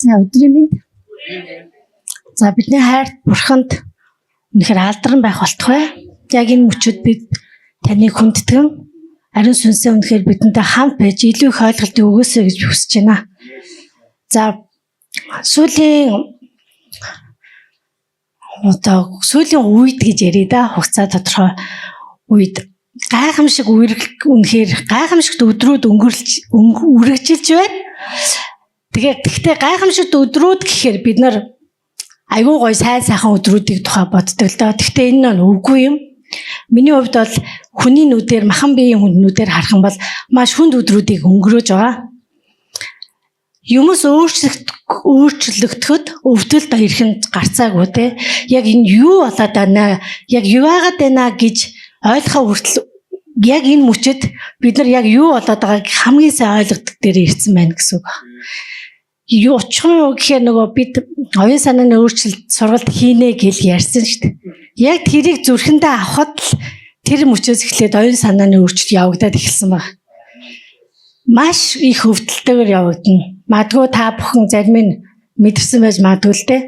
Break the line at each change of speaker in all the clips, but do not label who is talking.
За, өдрийн мэнд. За, бидний хайрт бурханд үнэхээр алдран байх болтугай. Яг энэ мөчөд бид таныг хүндэтгэн, ариун сүнсээ үнэхээр бидэнтэй хамт байж илүү их ойлголтыг өгөөсэй гэж би хүсэж байна. За, сүүлийн одоо сүүлийн үед гэж яриа да, хугацаа тодорхой үед гайхамшиг үерх, үнэхээр гайхамшигт өдрүүд өнгөрлж үргэлжилж байна. Тэгээд тэгтээ гайхамшигт өдрүүд гэхээр бид нар айгүй гоё сайн сайхан өдрүүдийг тухай боддог л доо. Тэгтээ энэ нь үгүй юм. Миний хувьд бол хүний нүдээр, махан биеийн хүнд нүдээр харах юм бол маш хүнд өдрүүдийг өнгөрөөж байгаа. Юмс өөрчлөгдөхөд өвдөлт ирэхэд гарцаагүй те. Яг энэ юу болоод байна? Яг юу яагаад байна гэж ойлгохоо хүртэл яг энэ мөчөд бид нар яг юу болоод байгааг хамгийн сайн ойлгодог дээр ирсэн байна гэсэн үг. Юу очих юм гэхээр нөгөө бид оюун санааны өөрчлөлт сургалт хийнэ гэж ярьсан шүү дээ. Яг тэрийг зүрхэндээ авахад л тэр мөчөөс эхлээд оюун санааны өөрчлөлт явагдаад эхэлсэн баг. Маш их өвдөлтөөр явагдана. Магадгүй та бүхэн зарим нь мэдэрсэн байж магадгүй л дээ.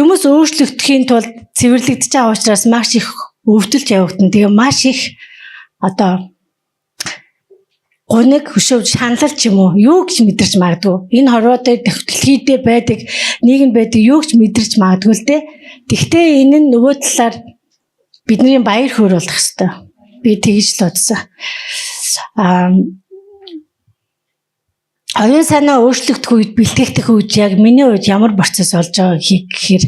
Юмс өөрчлөгдөхийн тулд цэвэрлэгдэж байгаа учраас маш их өвдөлт явагдана. Тэгээ маш их одоо гуниг, хөшөөж, шаналл ч юм уу юу гэж мэдэрч магадгүй. Энэ хорвоо дээр, дэлхий дээр байдаг нийгэм байдаг юу гэж мэдэрч магадгүй л дээ. Тэгтээ энэ нь нөгөө талаар бидний баяр хөөр болох хэвээр. Би тэгж л бодсон. Аа, оюун санаа өөрчлөгдөх үед, бэлтгэгдэх үед яг миний хувьд ямар процесс болж байгааг гэхээр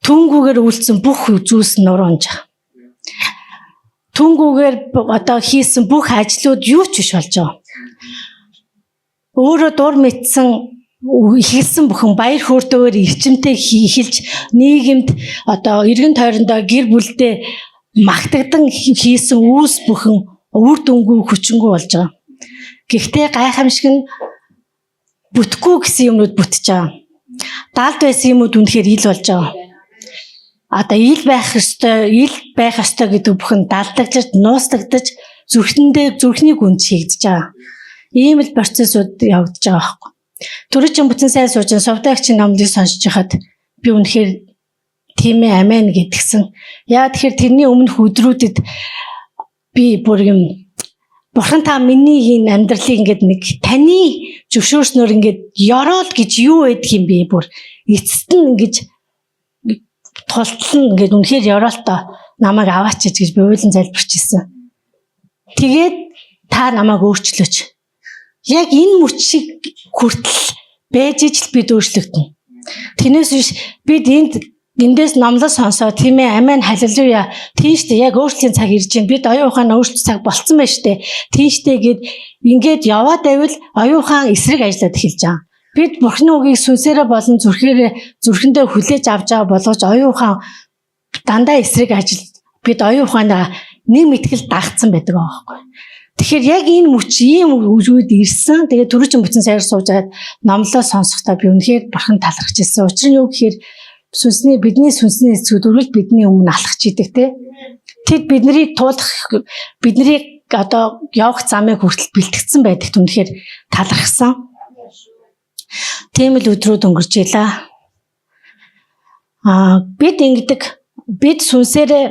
түнгүүгээр үйлдсэн бүх зүйлс нуруу унж байгаа. Түнгүүгээр одоо хийсэн бүх ажлууд юу ч биш болж байгаа. Өөрөө дур мэдсэн эхэлсэн бүхэн баяр хөөртэйгээр эрчимтэй эхэлж, нийгэмд одоо эргэн тойрондоо гэр бүлдээ магтагдан хийсэн үйлс бүхэн үр дүнгүй, хүчингүй болж байгаа. Гэхдээ гайхамшиг нь бүтэхгүй гэсэн юмнууд бүтэж байгаа. Далд байсан юмуд үнэхээр ил болж байгаа. Одоо ил байх ёстой, ил байх ёстой гэдэг бүхэн далдагдаж, нуустагдаж, зүрхэндээ зүрхний гүнд шигдэж байгаа. Ийм л процессууд явагдаж байгаа байхгүй. Түрүү чин бүтэн сайн сууж сувдаагч номлыг сонсож байхад би үнэхээр тийм ээ, амен гэдгсэн. Яа тэгэхээр тэрний өмнөх өдрүүдэд би бүр юм бурхан та миний энэ амьдралыг ингээд нэг таны зөвшөөрснөөр ингээд ёроол гэж юу байдаг юм бэ, бүр эцэст нь ингэж тултал нь ингээд үнэхээр ёроолтой намайг аваач гэж би уйлан залбирч ирсэн. Тэгээд та намайг өөрчлөөч. Яг энэ мөч шиг хүртэл байж ижил бид өөрчлөгдөнө. Тэрнээс биш бид энд эндээс номлол сонсоо, тийм ээ, амен, халелуя, тийм штэ, яг өөрчлөлийн цаг ирж байна. Бид оюун ухаан өөрчлөх цаг болцсон байна штэ. Тийм штэ гэд ингээд яваад байвал оюун ухаан эсрэг ажиллаад эхэлж байгаа. Бид бурхны үгийг сүнсээрээ болон зүрхээрээ зүрхэндээ хүлээж авч байгаа боловч оюун ухаан дандаа эсрэг ажил, бид оюун ухаанаа нэг мэтгэл дагцсан байдаг аахгүй. Тэгэхээр яг энэ мөч ийм үед ирсэн. Тэгээд түрүүчин бүтэн саяар суужгаад номлоо сонсохдоо би үнэхээр бурхан талархаж ирсэн. Учир нь юу гэхээр сүнсний бидний сүнсний эцгүүд үргэлж бидний өмнө алхаж идэг те. Тэд биднийг туулах, биднийг одоо явах замыг хүртэл бэлтгэсэн байдаг. Үнэхээр талархсан. Тийм л өдрүүд өнгөрч илаа. Аа, бид ингэдэг, бид сүнсээрээ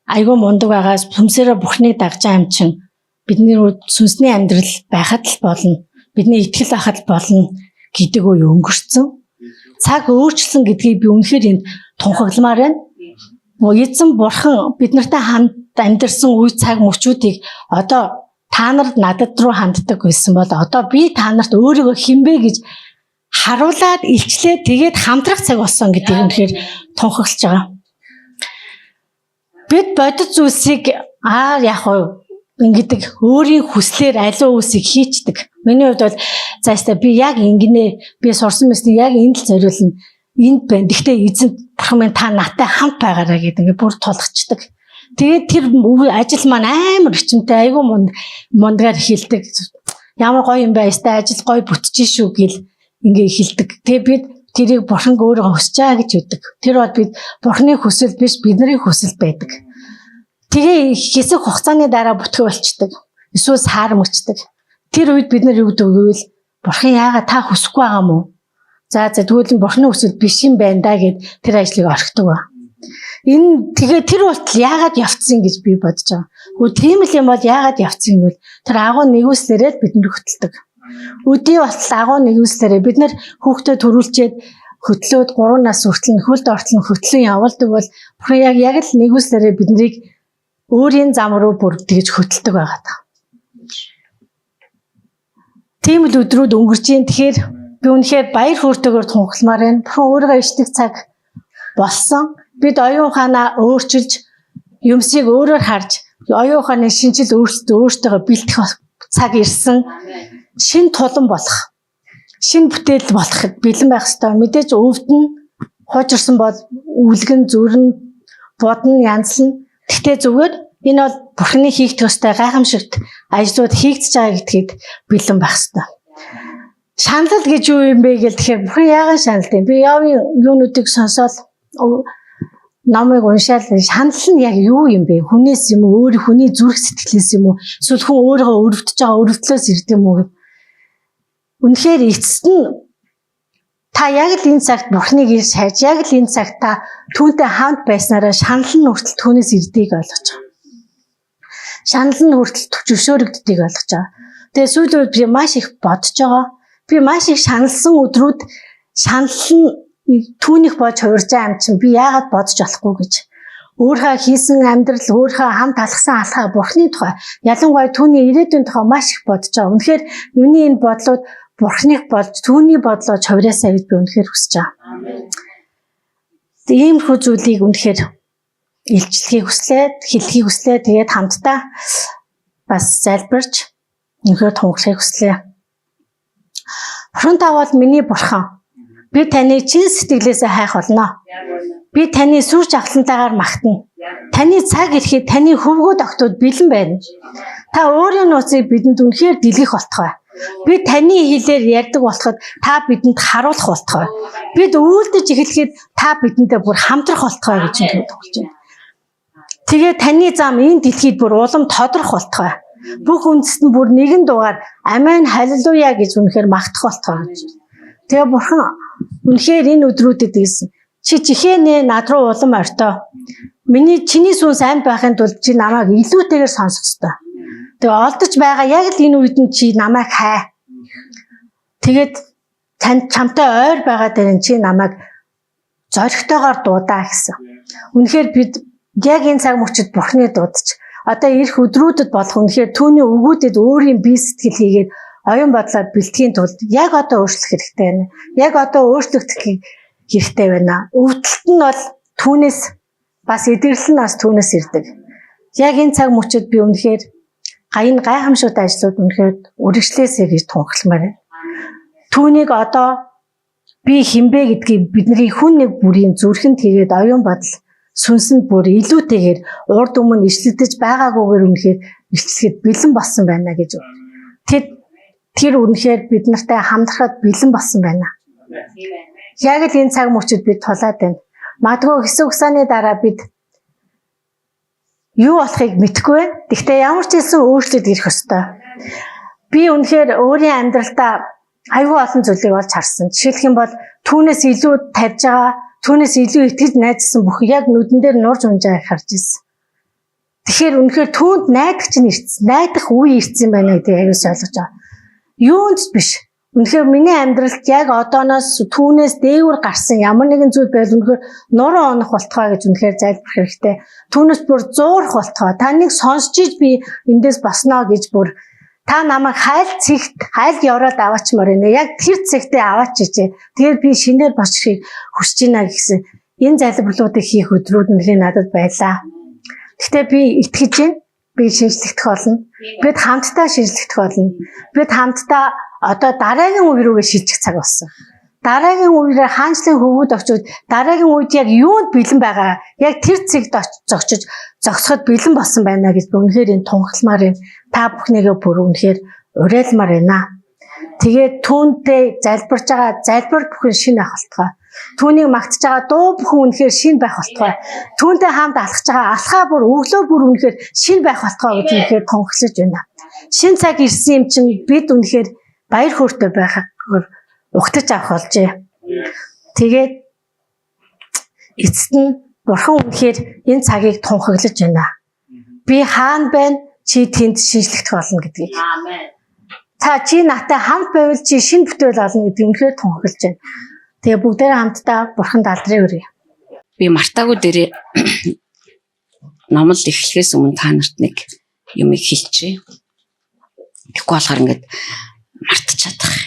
айгүй мундаг байгаас, сүнсээрээ бүхнийг дагж байгаа юм чинь бидний сүнсний амьдрал байхад л болно. Бидний итгэл байхад л болно гэдэг үе өнгөрцөн. Цаг өөрчлөсөн гэдгийг би үнэхээр энд тунхагламаар байна. Эзэн бурхан бид нартай хамт амьдарсан үе цаг мөчүүдийг одоо та нар надад руу ханддаг байсан бол одоо би та нарт өөрийгөө хинбэ гэж харуулад илчлээ, тэгээд хамтрах цаг болсон гэдгийг үнэхээр тунхаглаж байгаа. Бид бодит зүйлсийг аа яг уу ингэдэг, өөрийн хүслээр аливаа үйлсийг хийчдэг. Миний хувьд бол зааштай би яг ингэнэ, би сурсан мэсний яг энд л зориулна. Энд байна. Гэхдээ эзэн бурхан минь та надтай хамт байгаарай гэдэг ингээ бүр тулгачдаг. Тэгээд тэр ажил маань амар эрчимтэй, айгүй мундгаар эхэлдэг. Ямар гоё юм бэ? Өстэй ажил гоё бүтэж шүү гэл ингээ эхэлдэг. Тэгээ бид тэрийг бурхан өөрөө хүсэж байгаа гэж өгдөг. Тэр бол бид бурханы хүсэл биш, бидний хүсэл байдаг. Тэгээ хэсэг хугацааны дараа бүтгээ болчдөг. Эсвэл саарамгчдаг. Тэр үед бид нар юу гэдэг вэ гэвэл Бурхан яагаад та хүсэхгүй байгаа юм уу? За за тэгвэл бурхны хүсэл биш юм байна да гэд тэр ажлыг орхидог ба. Энэ тэгээ тэр болтол яагаад явцсан гэж би бодож байгаа. Гэхдээ тийм л юм бол яагаад явцсан гэвэл тэр агуу нэгүслээрээ л бид нар хөтэлдэг. Өдий болтол агуу нэгүслээрээ бид нар хүүхдээ төрүүлчээд хөтлөөд 3 нас хүртэл нь хөлд ортол нь хөтлөн явуулдаг бол бурхан яг л нэгүслээрээ биднийг өөрийн зам руу бүр тэгж хөтэлдэг байгаа даа. Тийм л өдрүүд өнгөрч гин. Тэгэхээр би үнэхээр баяр хөөртэйгээр тунхагламаар байна. Бурхан өөрийгөө ичдэг цаг болсон. Бид оюун ухаанаа өөрчилж, юмсыг өөрөөр харж, оюун ухааны шинжил өөрчлөлт өөртөө бэлтгэх цаг ирсэн. Шин тулан болох, шин бүтээл болох бэлэн байх ёстой. Мэдээж өвдөн хуучирсан бол үлгэн, зүрэн, бодно, янзлна. Гэхдээ зүгээр энэ бол Бурхны хийх ёстой гайхамшигт ажлууд хийгдэж байгаа гэдгээд бэлэн байх ёстой. Шаналл гэж юу юм бэ гэл тэгэхээр Бурхан яагаад шаналд юм? Би Йовын юунуудыг сонсоод номыг уншаал шаналл нь яг юу юм бэ? Хүнээс юм уу? Өөр хүний зүрх сэтгэлээс юм уу? Эсвэл хүн өөрийгөө өрөвдөж байгаа өрөвдлөөс ирд юм уу гэв. Үнэхээр эцэст нь та яг л энэ цагт Бурхныг ирж хайж, яг л энэ цагт та түүнтэй хамт байснараа шаналл нь хүртэл түүнээс ирдгийг ойлгож байгаа. Шаналл нь хүртэл зөвшөөрөгддгийг ойлгож байгаа. Тэгээ сүүлийн үед би маш их бодож байгаа. Би маш их шаналсан өдрүүд шаналл нь түүнийх болж хувирж байгаа юм чинь би яагаад бодож болохгүй гэж. Өөрийнхөө хийсэн амьдрал, өөрийнхөө хамт алхсан алхаа Бурхны тухай, ялангуяа түүний ирээдүйн тухай маш их бодож байгаа. Үнэхээр миний энэ бодлууд Бурхных болж түүний бодлоо хувираасаа гэж би үнэхээр хүсэж байгаа. Иймэрхүү зүйлийг үнэхээр илчлэхийг хүслээ, хэлхийг хүслээ. Тэгээд хамтдаа бас залбирч үнэхээр тунхаглахыг хүслээ. Бурхан та бол миний бурхан. Би таны чин сэтгэлээсээ хайх болно. Би таны сүр жавхлантайгаар магтана. Таны цаг ирэхэд таны хөвгүүд октод бэлэн байна. Та өөрийн нууцыг бидэнд үнэхээр дэлгэх болтугай. Би таны хэлээр ярьдаг болоход та бидэнд харуулах болтугай. Бид үйлдэж эхлэхэд та бидэнтэй бүр хамтрах болтугай гэж хэлж байна. Тэгээ таны зам энэ дэлхийд бүр улам тодрох болтугай. Бүх үндэст нь бүр нэгэн дугаар амен халилуя гэж үнэхээр магтах болтугай гэж. Тэгээ бурхан үнэхээр энэ өдрүүдэд хэлсэн. Чи чихээнэ над руу улам ортой. Миний чиний сүнс амьд байхын тулд чи намайг илүүтэйгээр сонсох ёстой. Тэгээ олдож байгаа яг л энэ үед нь чи намайг хай. Тэгээд танд чамтай ойр байгаа дээр нь чи намайг зоригтойгоор дуудаа гэсэн. Үнэхээр бид яг энэ цаг мөчид Бурхны дуудаж одоо ирэх өдрүүдэд болох үнэхээр түүний өгөөдөд өөрийн бие сэтгэл хийгээд оюун бодлоор бэлтгэхийн тулд яг одоо өөрчлөх хэрэгтэй байна. Яг одоо өөрчлөгдөх хэрэгтэй байна. Өвдөлт нь бол түүнээс бас эдгэрэл нь бас түүнээс ирдэг. Яг энэ цаг мөчид би үнэхээр энэ гайхамшигт ажлууд үнэхээр үргэлжлээсэй гэж тунхагламаар байна. Түүнийг одоо би хинбэ гэдгийг бидний хүн нэг бүрийн зүрхэнд хийгээд оюун бодол сүнсэнд бүр илүүтэйгээр урд өмнө ишлэгдэж байгаагүйгээр үнэхээр илчлэхэд бэлэн болсон байна гэж. Тэр үнэхээр бид нартай хамтрахад бэлэн болсон байна. Яг л энэ цаг мөчид бид тулаад байна. Магадгүй хэсэг хугацааны дараа бид юу болохыг мэдэхгүй байна. Гэхдээ ямар ч хэлсэн өөрчлөлт ирэх ёстой. Би үнэхээр өөрийн амьдралдаа аюул олон зүйлийг олж харсан. Жишээлх юм бол түүнээс илүү тавьж байгаа, түүнээс илүү итгэж найдсан бүх яг нүдэн дээр нурж унж байгааг харж ирсэн. Тэгэхээр үнэхээр түүнд найдах чинь ирсэн. Найдах үе ирсэн байна гэдгийг аюулс ойлгож байгаа. Юунд ч биш. Үнэхээр миний амьдралд яг одооноос түүнээс дээгүүр гарсан ямар нэгэн зүйл байвал үнэхээр нуруу унах болтугай гэж үнэхээр залбирх хэрэгтэй. Түүнээс бүр зуурах болтугай. Таныг сонсч иж би эндээс босноо гэж бүр та намайг хайл цэгт хайл ёроолд аваачмаар байна. Яг тэр цэгтээ аваач ижээ. Тэгэхээр би шинээр босчихыг хүсэж байна гэсэн энэ залбирлуудыг хийх өдрүүд үнэхээр надад байлаа. Гэхдээ би итгэж байна. Би шинжлэгдэх болно. Бид хамтдаа шинжлэгдэх болно. Бид хамтдаа одоо дараагийн үе рүүгээ шилжих цаг болсон. Дараагийн үеээр хаанчлалын хөвгүүд очиод дараагийн үед яг юунд бэлэн байгаа, яг тэр цэгт зогсож зогсоход бэлэн болсон байна гэж би үнэхээр энэ тунхагламаар байна. Та бүхнийгээ бүр үнэхээр уриалмаар байна. Тэгээд түүнтэй залбирж байгаа залбир бүхэн шинэ ах болтугай. Түүнийг магтаж байгаа дуу бүхэн үнэхээр шинэ байх болтугай. Түүнтэй хамт алхаж байгаа алхаа бүр өглөө бүр үнэхээр шинэ байх болтугай гэж үнэхээр тунхаглаж байна. Шинэ цаг ирсэн юм чинь бид үнэхээр баяр хөөртэй байхаар угтаж авах болжээ. Тэгээд эцэст нь Бурхан үнэхээр энэ цагийг тунхаглаж байна. Би хаана байна? Чи тэнд шинжлэхдэх болно гэдгийг.
Амен.
Та чи надтай хамт байвал чи шинэ бүтээл олно гэдгийг үнэхээр тунхаглаж байна. Тэгээ бүгдээрээ хамтдаа Бурханд алдрыг өргөе.
Би мартаагүй дээрээ номл эхлэхээс өмнө та нарт нэг юм хэлчихье. Тэгэхгүй болохоор ингээд мартчихад байгаа.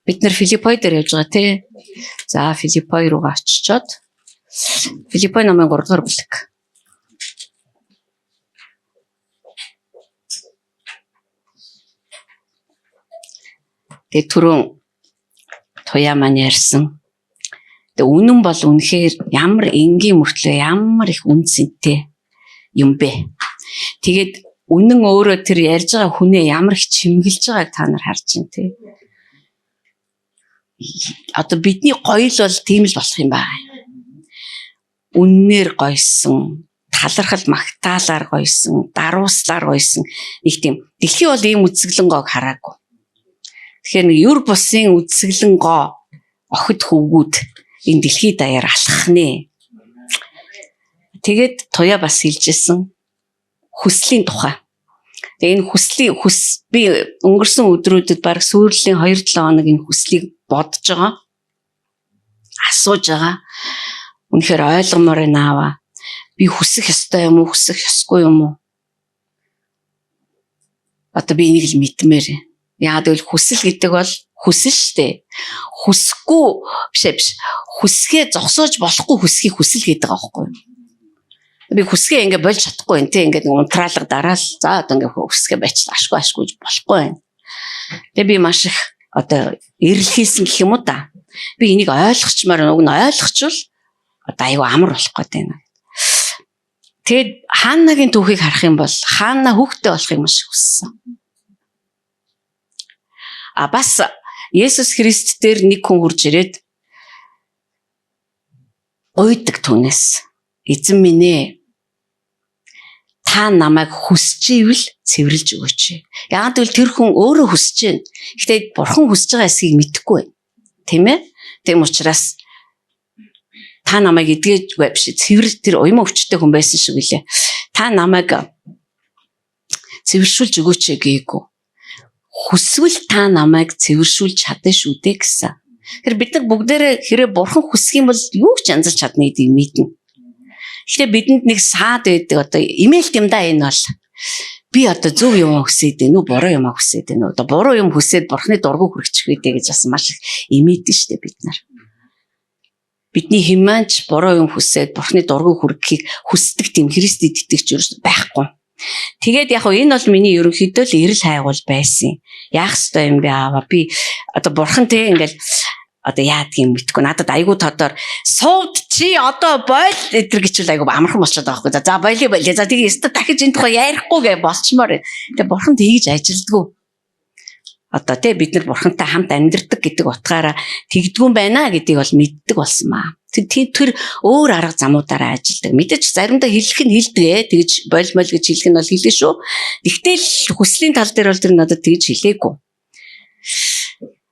Бид нэр Филиппой дээр явж байгаа тий. За Филиппой руугаа очичоод Филиппой номын 3 дугаар бүлэг. Тэгээ түрүүн туяа маань ярьсан. Тэгээ үнэн бол үнэхээр ямар энгийн мөртлөө ямар их үн цэнтэй юм бэ. Тэгээд үнэн өөрөө тэр ярьж байгаа хүнээ ямар их чимгэлж байгааг та нар харж байна тий. Одоо бидний гоёл бол тийм л болох юм байна. Үннээр гойсон, талархал магтаалаар гойсон, дарууслаар гойсон нэг тийм дэлхий бол ийм үзэсгэлэн гоог хараагүй. Тэгэхээр нэг юр бусын үзэсгэлэн гоо охид хөвгүүд энэ дэлхий даяар алхах нэ. Тэгээд туяа бас хэлжсэн хүслийн тухай. Тэгээ энэ хүслийн хүс би өнгөрсөн өдрүүдэд баг сүүрлийн 2-7 хоног энэ хүслийг бодож байгаа. Асууж байгаа. Үнэхээр ойлгомоор байна аава. Би хүсэх ёстой юм уу, хүсэх ёсгүй юм уу? Одоо би энийг л мэдмээр. Яагаад гэвэл хүсэл гэдэг бол хүсэл шүү дээ. Хүсэхгүй биш ээ биш. Хүсгээ зогсоож болохгүй хүсгийг хүсэл гэдэг байгаа байхгүй юу? Би хүсгээ ингээ болж чадахгүй юм те ингээ нэг унтраалга дараал за одоо ингээ хүсгээ байчлаа ашгүй ашгүй гэж болохгүй байна. Тэгээ би маш их одоо эрэлхийлсэн гэх юм уу та. Би энийг ойлгочмаар уг нь ойлгочвол одоо аюу амар болох гээд байна. Тэгээд Ханнагийн түүхийг харах юм бол Ханна хүүхдтэй болохыг маш их хүссэн. А бас Есүс Христ дээр нэг хүн хурж ирээд гуйдаг түүнээс. Эзэн минь ээ, та намайг хүсч ивэл цэвэрлж өгөөч. Яагаад гэвэл тэр хүн өөрөө хүсэж байна. Гэхдээ бурхан хүсэж байгаа эсгийг мэдэхгүй байна. Тийм ээ? Тийм учраас та намайг эдгэж биш цэвэр тэр уян өвчтэй хүн байсан шиг үлээ. Та намайг цэвэршүүлж өгөөч гээгүй. Хүсвэл та намайг цэвэршүүлж чадна шүү дээ гэсэн. Тэгэхээр бид нар бүгдээрээ хэрэг бурхан хүсэх юм бол юу ч янзалж чадна гэдгийг мэднэ. Гэхдээ бидэнд нэг саад байдаг одоо имэйлт юм да энэ бол. Би одоо зөв юм хүсээд байна уу, буруу юм хүсээд байна уу? Одоо буруу юм хүсээд бурханы дургу хүрчих үү гэж бас маш их имээдэн штэ бид нар. Бидний хэмээн ч буруу юм хүсээд бурханы дургу хүргэхийг хүсдэг тийм Христэд итгэгч ерөөс байхгүй. Тэгээд яг хөө энэ бол миний ерөнхийдөө л эрэл хайгуул байсан. Яах ёстой юм бэ аава? Би одоо бурхан те ингээл одоо яадаг юм мэдгүй. Надад айгүй тодор сувд чи одоо бойл эдэр гэчвэл айгүй амархан болчиход байгаа байхгүй. За болио болио. За тэгээ өстө дахиж энэ тухай ярихгүй гэ болчмоор. Тэгээ бурхан тэгж ажилдгүй. Одоо те бид нар бурхантай хамт амьдардаг гэдэг утгаараа тэгдгүн байна гэдгийг бол мэддэг болсон маа. Тэр өөр арга замуудаараа ажилдаг. Мэдээж заримдаа хэлэх нь хэлдэг ээ. Тэгж болмол гэж хэлэх нь бол хэлнэ шүү. Тэгтэл хүслийн тал дээр бол тэр надад тэгж хэлээгүй.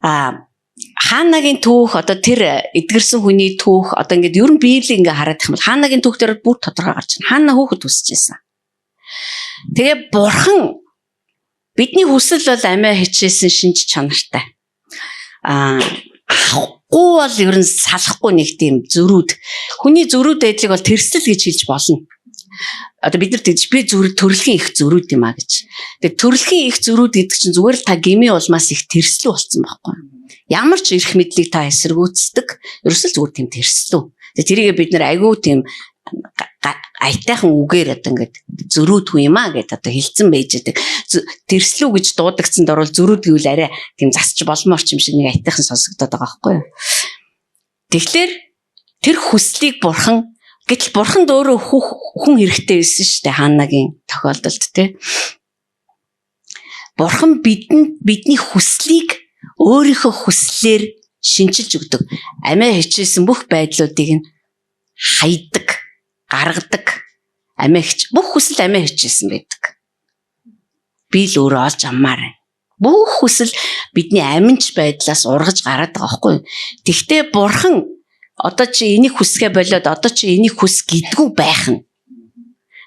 А Хаанагийн түүх одоо тэр эдгэрсэн хүний түүх одоо ингээд ер нь Библийг ингээ хараад их юм бол Хаанагийн түүх дээр бүр тодорхой гарч байна. Хаана хүүхэд хүсэж байсан. Тэгээ бурхан бидний хүсэл бол амиа хичээсэн шинж чанартай. А авахгүй бол ер нь салахгүй нэг тийм зөрүүд. Хүний зөрүүд байдлыг бол тэрсэл гэж хэлж болно. Одоо бид нар тэгж би зүр төрөлхийн их зөрүүд юм а гэж. Тэгээ төрөлхийн их зөрүүд гэдэг чинь зүгээр л та гмийн улмаас их тэрслүү болсон байхгүй юу? Ямар ч эрх мэдлийг та эсэргүүцдэг. Ерөөсөө л зүгээр тийм тэрслүү. Тэгээ тэрийгэ бид нар айгүй тийм аятайхан үгээр одоо ингээд зөрүүд хүн юм а гэд одоо хэлсэн байж байдаг. Тэрслүү гэж дуудагдсан дор бол зөрүүд гэвэл арай тийм засч болмоор ч юм шиг нэг аятайхан сонсогдоод байгаа байхгүй юу? Тэгэхээр тэр хүслийг бурхан гэтэл бурханд өөрөө хүн хэрэгтэй байсан шүү дээ Хаанагийн тохиолдолд те. Бурхан бидэнд бидний хүслийг өөрийнхөө хүслээр шинчилж өгдөг. Амиа хичээсэн бүх байдлуудыг нь хайдаг, гаргадаг. Амиа хич бүх хүсэл амиа хичээсэн байдаг. Би л өөрөө олж аммаар байна. Бүх хүсэл бидний аминч байдлаас ургаж гараад байгаа байхгүй юу? Тэгтээ бурхан одоо чи энийг хүсгээ болоод одоо чи энийг хүс гэдгүү байх нь.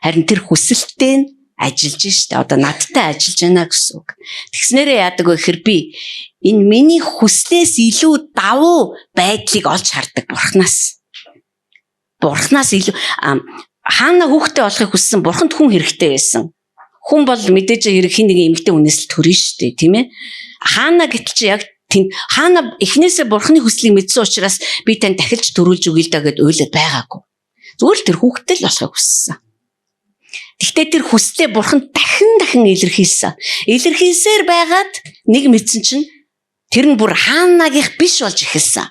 Харин тэр хүсэлтээ нь ажиллаж штэ. Одоо надтай ажиллаж байна гэсэн үг. Тэгснээрээ яадаг вэ гэхээр би энэ миний хүслээс илүү давуу байдлыг олж хардаг бурхнаас. Бурхнаас илүү хаана хүүхдээ олохыг хүссэн бурханд хүн хэрэгтэй байсан. Хүн бол мэдээж хэрэг хин нэгэн эмэгтэй хүнээс л төрнө штэ, тийм ээ. Хаана гэтэл чи яг тийм хаана эхнээсээ бурхны хүслийг мэдсэн учраас би тань дахилж төрүүлж өгье л да гэд уйлаад байгаагүй. Зүгээр л тэр хүүхдээ л болохыг хүссэн. Гэхдээ тэр хүслээ бурхан дахин дахин илэрхийлсэн. Илэрхийлсээр байгаад нэг мэдсэн чинь тэр нь бүр хаанагийнх биш болж эхэлсэн.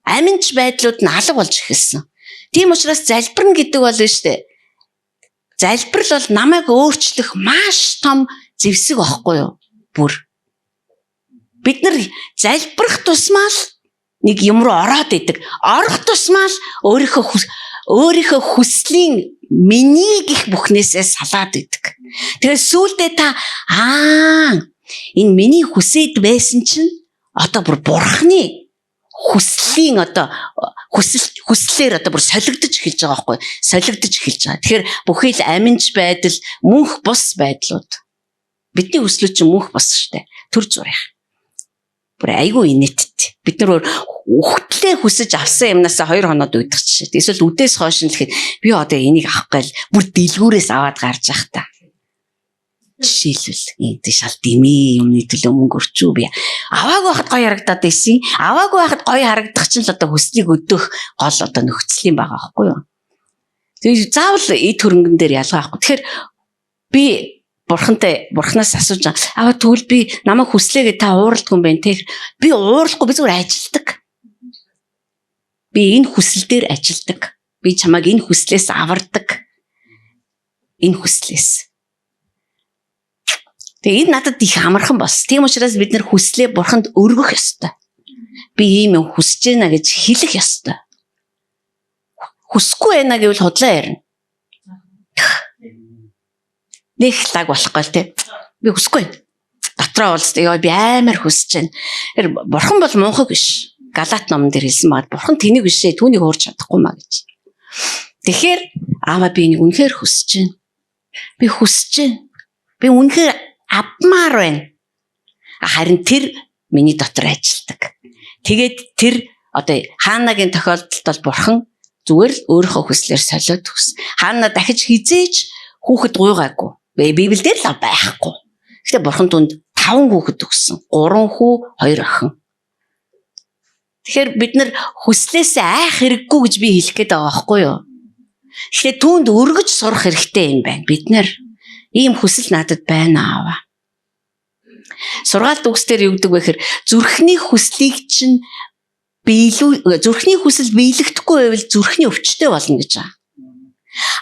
Аминч байдлууд нь алга болж эхэлсэн. Тийм учраас залбирна гэдэг бол нь штэ. Залбирал бол намайг өөрчлөх маш том зэвсэг аахгүй юу? Бүр. Бид нар залбирах тусмаа л нэг юм руу ороод идэг. Орох тусмаа л өөрийнхөө хүслийн миний гих бүхнээсээ салаад идэг. Тэгэхээр сүүлдээ та энэ миний хүсээд байсан чинь одоо бүр бурхны хүслийн одоо хүслээр одоо бүр солигдож эхэлж байгаа байхгүй, солигдож эхэлж байгаа. Тэгэхээр бүхий л аминч байдал, мөнх бус байдлууд. Бидний хүслүүд чинь мөнх бус штэ. Төр зүрх. Бүр айгүй инээдтэй. Бид нар үхтлээ хүсэж авсан юмнасаа 2 хоноод уйдах жишээ. Эсвэл үдээс хойш нь л гэхэд би одоо энийг авах гээл бүр дэлгүүрээс аваад гарч явах та. Жишээлбэл энэ шал дэмий юмны төлөө мөнгө өрчүү би. Аваагүй байхад гоё харагдаад байсан. Аваагүй байхад гоё харагдах чинь л одоо хүслийг өдөөх гол одоо нөхцөл юм байгаа байхгүй юу? Тэгээ заавал эд хөрөнгөн дээр ялгаа авахгүй. Тэгэхээр би бурхантай бурхнаас асууж байгаа. Аа тэгвэл би намайг хүслээгээ та ууралдгүй юм байна те. Би уурлахгүй, би зүгээр ажилдаг. Би энэ хүсэл дээр ажилдаг. Би чамайг энэ хүслээс авардаг. Энэ хүслээс. Тэгээ энэ надад их амархан бас. Тийм учраас бид нар хүслээ бурханд өргөх ёстой. Би ийм юм хүсэж байна гэж хэлэх ёстой. Хүсэхгүй байна гэвэл худлаа ярина. Нэг лаг болохгүй л те. Би хүсэхгүй байна. Дотроо бол ёо би амар хүсэж байна. Тэр бурхан бол мунхаг биш. Галат номон дээр хэлсэн баг. Бурхан тэнийг биш ээ. Түүнийг хуурч чадахгүй маа гэж. Тэгэхээр аава би энийг үнэхээр хүсэж байна. Би хүсэж байна. Би үнэхээр авмаар байна. Харин тэр миний дотор ажилладаг. Тэгээд тэр одоо Хаанагийн тохиолдолд бол бурхан зүгээр л өөрийнхөө хүслээр солиод өгсөн. Хаана дахиж хизээж хүүхэд гуйгаагүй. Библиэлд л байхгүй. Гэхдээ бурхан түнд 5 хүүхэд өгсөн. 3 хүү, 2 охин. Тэгэхээр бид нар хүслээсээ айх хэрэггүй гэж би хэлэх гээд байгаа байхгүй юу? Тэгэхээр түүнд өргөж сурах хэрэгтэй юм байна. Бид нар ийм хүсэл надад байна аава. Сургаалт үгс дээр юу гэдэг вэ гэхээр зүрхний хүслийг чинь зүрхний хүсэл биелэгдэхгүй байвал зүрхний өвчтэй болно гэж байгаа.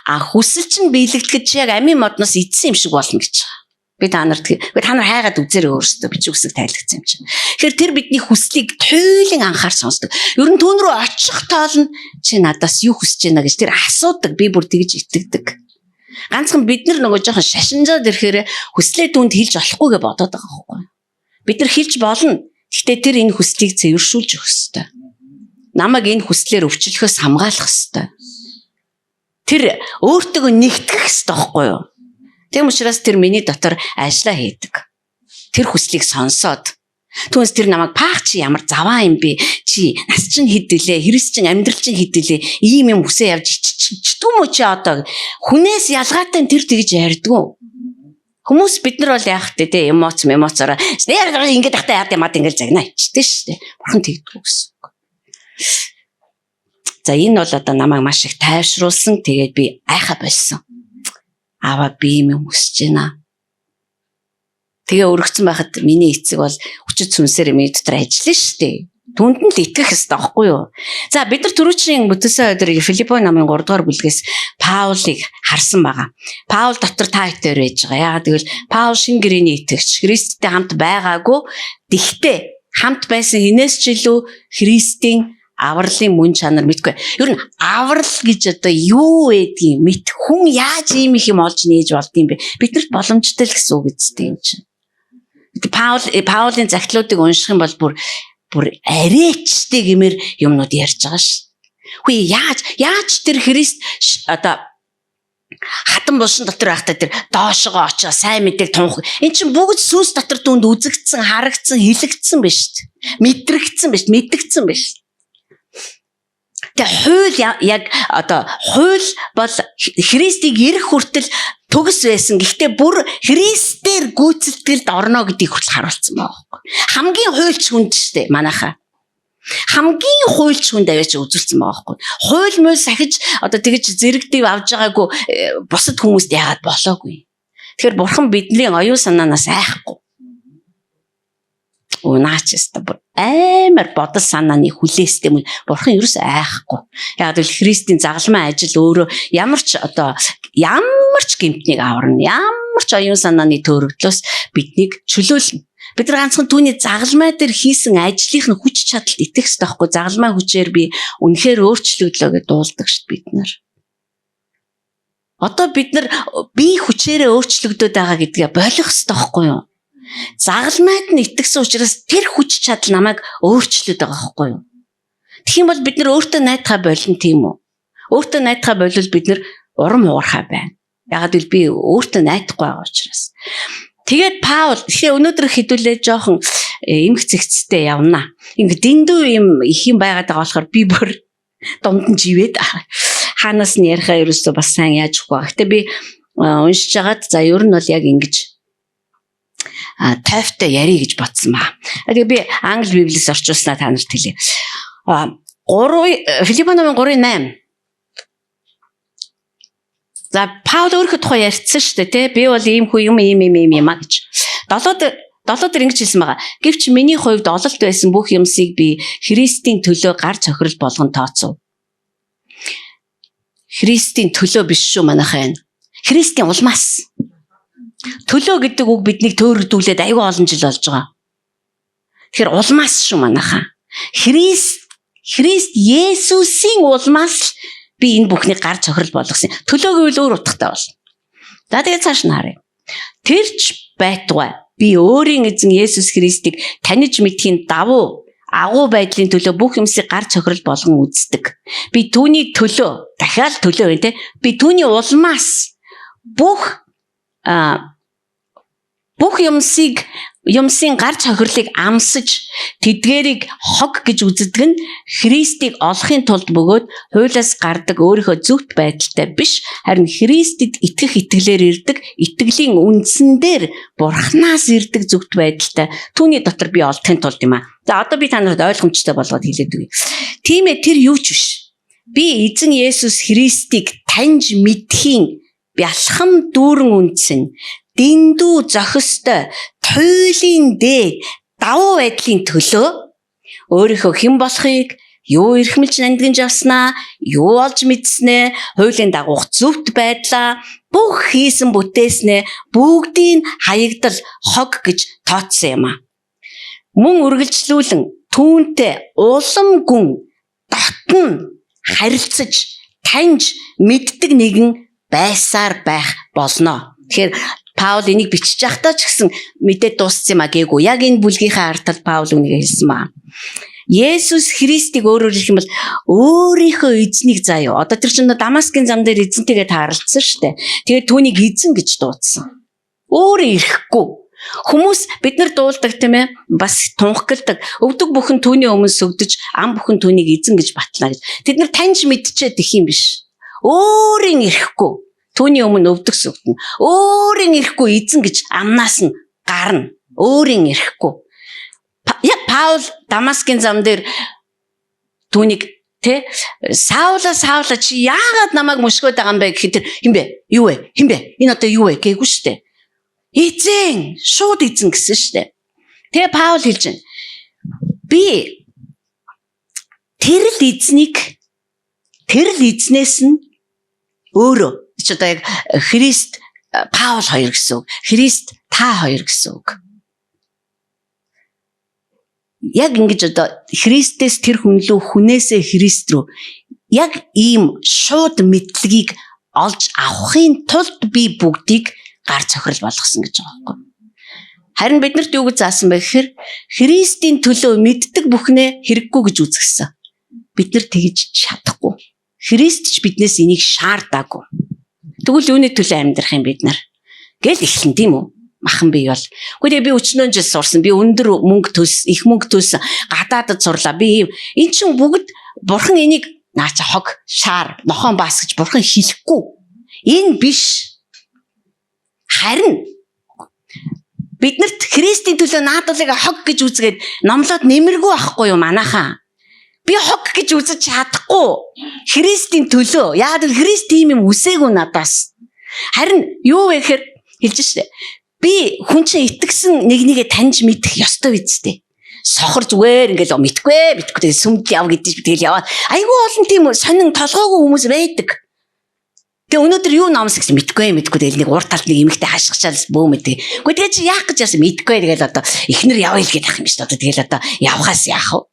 А хүсэл чинь биелэгдэхэд чи яг амийн модноос идсэн юм шиг болно гэж байгаа. Би та нарт та нар хайгаад үзээрэй өөрсдөө бичиг үсэг тайлгцсан юм чинь. Тэгэхээр тэр бидний хүслийг туйлын анхаар сонсдог. Ер нь түүн рүү очих тоолнд чи надаас юу хүсэж байна гэж тэр асуудаг. Би бүр тэгж итгэдэг. Ганцхан бид нар нөгөө жоохон шашинжаад ирэхээр хүслээ түүнд хэлж болохгүй гэж бодоод байгаа байхгүй. Бид нар хэлж болно. Гэхдээ тэр энэ хүслийг цэвэршүүлж өгөх ёстой. Намайг энэ хүслээр өвчлөхөөс хамгаалах ёстой. Тэр өөртөө нэгтгэх ёстой байхгүй юу? Тийм учраас тэр миний дотор ажиллаа хийдэг. Тэр хүслийг сонсоод түүнээс тэр намайг паах чи ямар заваа юм бэ? Чи нас чинь хэд вүлээ? Хэрс чинь амьдрал чинь хэд вүлээ? Ийм юм хүсээ явж иччихдэг юм уу чи одоо? Хүнээс ялгаатай тэр тэгж ярьдгүй. Хүмүүс бид нар бол яах вэ те эмоцороо нэр ингэж тахтай яад юмад ингэж загнаа ичдэг шүү дээ. Бурхан тэгдэггүй гэсэн үг. За энэ бол одоо намайг маш их тайвшруулсан. Тэгээд би айхаа болсон. Аава би юм хүсэж байна. Тэгээ өргөцсөн байхад миний эцэг бол хүчит сүнсээр миний дотор ажиллана шүү дээ. Түүнд нь л итгэх ёстой байхгүй юу? За бид нар түрүүчийн бүтээсэн өдөр Филиппо намын 3 дугаар бүлгээс Паулыг харсан байгаа. Паул дотор та хэдээр байж байгаа. Яагаад гэвэл Паул шин гэрээний итгэгч, Христтэй хамт байгаагүй. Тэгтээ хамт байсан хинээс ч илүү Христийн авралын мөн чанар мэдгүй. Ер нь аврал гэж одоо юу байдгийг мэд хүн яаж ийм их юм олж нээж болд юм бэ? Биднэрт боломжтой л гэсэн үг үстэй юм чинь. Паулын захидлуудыг унших юм бол бүр арайчтай гэмээр юмнууд ярьж байгаа ш. Хүй яаж тэр Христ одоо хатан булшин дотор байхдаа тэр доошогоо очоо сайн мэдээг тунх. Эн чинь бүгд сүнс дотор түнд үзэгдсэн, харагдсан, хэлэгдсэн биш үү? Мэдрэгдсэн биш, мэдэгдсэн биш. Тэгээ хууль яг одоо хууль бол Христийг ирэх хүртэл төгс байсан. Гэхдээ бүр Христээр гүйцэтгэлд орно гэдгийг хүртэл харуулсан байгаа байхгүй. Хамгийн хуульч хүнд штэ манайхаа. Хамгийн хуульч хүнд аваач үзүүлсэн байгаа байхгүй. Хууль муу сахиж одоо тэгж зэрэгдэв авж байгаагүй бусад хүмүүст яагаад болоогүй. Тэгэхээр бурхан бидний оюун санаанаас айхгүй. Наач өстө бүр амар бодол санааны хүлээстэй мөн бурхан ерөөс айхгүй. Яг л Христийн загалмай ажил өөрөө ямар ч одоо ямар ч гэмтнийг аварна. Ямар ч оюун санааны төөрөгдлөөс биднийг чөлөөлнө. Бид нар ганцхан түүний загалмай дээр хийсэн ажлынх нь хүч чадалд итгэх ёстой байхгүй. Загалмай хүчээр би үнэхээр өөрчлөгдлөө гэж дуулдаг шүү дээ бид нар. Одоо бид нар бие хүчээрээ өөрчлөгдөд байгаа гэдгээ болох ёстой байхгүй юу? Загалмайд нь итгэсэн учраас тэр хүч чадал намайг өөрчлөд байгаа байхгүй юу? Тэгэх юм бол бид нар өөртөө найдахаа болно тийм үү? Өөртөө найдахаа болвол бид нар урам хугархаа байна. Ягаад гэвэл би өөртөө найдахгүй байгаа учраас. Тэгээд Паул тэгэхээр өнөөдөр хэдүүлээ жоохон эмх зэгцтэй явна. Ингээ дэндүү юм их юм байгаад байгаа болохоор би бүр дунд нь живээд хаанаас нь яриахаа ерөөсөө бас сайн яаж өгөх вэ. Гэтэ би уншиж хагаад за ер нь бол яг ингэж тайвтай ярий гэж бодсон ба. Тэгээ би англи библиэс орчуулснаа та нарт хэлье. 3 Филиппо номын 3:8. За Паул өөрийнхөө тухай ярьсан шүү дээ, тэ? Би бол ийм хүн юм ийм ийм ийм юм а гэж. 7 дээр ингэж хэлсэн байгаа. Гэвч миний хувьд ололт байсан бүх юмсыг би Христийн төлөө гар цохирол болгон тооцов. Христийн төлөө биш шүү манайхаа энэ. Христийн улмаас. Төлөө гэдэг үг биднийг төөрөгдүүлээд аюул олон жил болж байгаа. Тэгэхээр улмаас шүү манайхаа. Христ Есүсийн улмаас би энэ бүхнийг гар цохирол болгосон. Төлөө гэвэл өөр утгатай болно. За тэгээд цааш нь харъя. Тэрч байтугай би өөрийн эзэн Есүс Христийг таних мэдхийн давуу агуу байдлын төлөө бүх юмсыг гар цохирол болгон үздэг. Би түүний төлөө дахиад төлөө байна те. Би түүний улмаас бүх юмсыг юмсын гар цохирлыг амсаж тэдгэрийг хог гэж үздэг нь Христийг олохын тулд бөгөөд хуулиас гардаг өөрийнхөө зөвхт байдалтай биш харин Христэд итгэх итгэлээр ирдэг итгэлийн үндсэн дээр Бурханаас ирдэг зөвхт байдалтай түүний дотор би олдохын тулд юм а. За одоо би та нарт ойлгомжтой болгоод хэлээд өгье. Тийм ээ, тэр юу ч биш. Би эзэн Есүс Христийг таньж мэдхийн бялхам дүүрэн үндсэн дэндүү зохистой туйлын дээд давуу байдлын төлөө өөрийнхөө хэн болохыг, юу эрхэмлж нандинж авснаа, юу олж мэдснээ, хуулийн дагуух зөвхт байдлаа, бүх хийсэн бүтээснээ бүгдийг хаягдал хог гэж тооцсон юм а. Мөн үргэлжлүүлэн түүнтэй улам гүн дотн харилцаж таньж мэддэг нэгэн байсаар байх болно. Тэгэхээр Паул энийг бичиж байхдаа ч гэсэн мэдээ дууссан юм а гээгүй. Яг энэ бүлгийнхээ ард тал Паул үнийг хэлсэн ба. Есүс Христийг өөрөөр хэлэх юм бол өөрийнхөө эзнийг заа юу. Одоо тэр чинь Дамаскын зам дээр эзэнтэйгээ тааралдсан шүү дээ. Тэгээд түүнийг эзэн гэж дуудсан. Өөрөө ирэхгүй. Хүмүүс бид нар дуулдаг тийм ээ, бас тунхагладаг. Өвдөг бүхэн түүний өмнө сүгдэж, ам бүхэн түүнийг эзэн гэж батлаа гэж. Тэд нар таньж мэдчихэд их юм биш. Өөрийн ирэхгүй. Түүний өмнө өвдөг сүгдэнэ. Өөрийн ирэхгүй эзэн гэж амнаас нь гарна. Өөрийн ирэхгүй. Яг Паул Дамаскын зам дээр түүнийг тэ Саула Саула чи яагаад намайг мөшгөөд байгаа юм бэ гэхэд тэр хин бэ? Юу вэ? Хин бэ? Энэ одоо юу вэ гээгүй штэ. Эзэн, шууд эзэн гэсэн штэ. Тэгээ Паул хэлж байна. Би тэр л эзнийг тэр л эзнээс нь өөрөө чи одоо яг Христ Паул хоёр гэсэн үг. Христ та хоёр гэсэн үг. Яг ингэж одоо Христээс тэр хүн лүү, хүнээсээ Христ рүү яг ийм шууд мэдлэгийг олж авахын тулд би бүгдийг гар цохирол болгосон гэж байгаа байхгүй. Харин биднэрт юу гэж заасан бэ гэхээр Христийн төлөө мэддэг бүхнээ хэрэггүй гэж үзгэсэн. Бид нар тэгж чадахгүй. Христ ч биднээс энийг шаардаагүй. Тэгвэл юуны төлөө амьдрах юм бид нар? Гэл эхлэн тийм үү? Махан бий бол. Гэхдээ тэгээ би өчнөө жил сурсан. Би өндөр мөнгө төлс, их мөнгө төлсөн. Гадаадад сурлаа. Би ийм. Эн чинь бүгд бурхан энийг наача хог, шаар, нохон бас гэж бурхан хэлэхгүй. Энэ биш. Харин биднэрт Христийн төлөө наадуулыг хог гэж үзгээд номлоод нэмэргүй байхгүй юу манайхаа? Би хог гэж үзэж чадахгүй. Христийн төлөө. Яагаад гэвэл Христ тийм юм үсээгүй надаас. Харин юу вэ гэхээр хэлж штэ. Би хүн чинь итгэсэн нэг нэгэ таньж мэдэх ёстой биз дээ. Сохор зүгээр ингээл мэдгүй мэдгүй тэгэл сүмд яв гэдэг чи тэгэл яваад айгүй олон тийм сонин толгойгүй хүмүүс байдаг. Тэгээ өнөөдөр юу номс гэсэн мэдгүй мэдгүй тэгэл нэг урт талд нэг эмэгтэй хашгичаал бөө мэдээ. Гэхдээ тэгээ чи яах гэж яасан мэдгүй тэгэл одоо эхнэр явъя л гэдэг юм шүү дээ. Одоо тэгэл одоо явхаас яах вэ?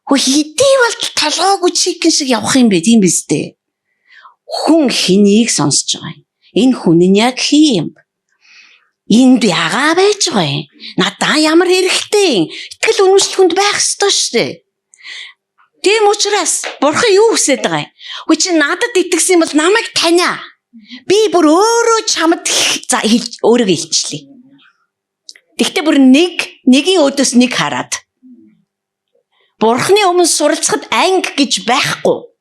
Хөө хэдий бол толгойгүй чикен шиг явах юм бэ тийм биз дээ. Хүн хэнийг сонсож байгаа юм. Энэ хүн нь яг хин юм. Энд ягаа байж байгаа юм. Надаа ямар хэрэгтэй юм. Итгэл үнэмшил хүнд байх ёстой шүү дээ. Тийм учраас бурхан юу хүсэж байгаа юм? Үгүй чи надад итгэсэн юм бол намайг таниа. Би бүр өөрөө чамд за өөрийгөө илчлээ. Тэгтээ бүр нэг нэгийн өөдөөс нэг хараад Бурхны өмнө суралцахад анги гэж байхгүй.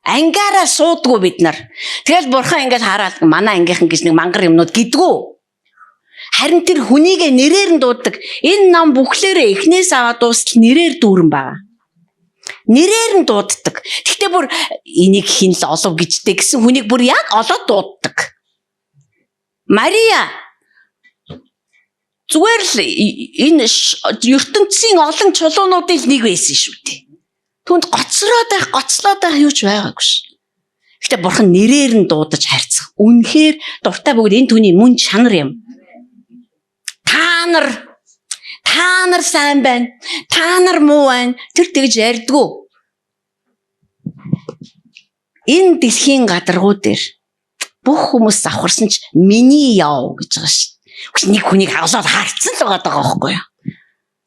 Ангиараа суудгүй бид нар. Тэгэл бурхан ингээл хараад манай ангийнхан гэж нэг мангар юмнууд гэдгүү. Харин тэр хүнийгээ нэрээр нь дууддаг. Энэ ном бүхлээрээ эхнээс аваад дуустал нэрээр дүүрэн байгаа. Нэрээр нь дууддаг. Гэхдээ бүр энийг хин л олов гэжтэй гэсэн хүнийг бүр яг олоод дууддаг. Мария зүгээр л энэ ертөнцийн олон чулуунуудын л нэг байсан шүү дээ. Түүнд гоцроод байх, гоцлоод байх юу ч байгаагүй ш. Гэхдээ бурхан нэрээр нь дуудаж харьцах. Үнэхээр дуртай бөгөөд энэ түүний мөн чанар юм. Та нар сайн байна. Та нар муу байна. Тэр тэгж ярьдгүү. Энэ дэлхийн гадаргуу дээр бүх хүмүүс завхарсан ч миний яв гэж байгаа ш. Нэг хүнийг олоод харцсан л байгаа байхгүй юу?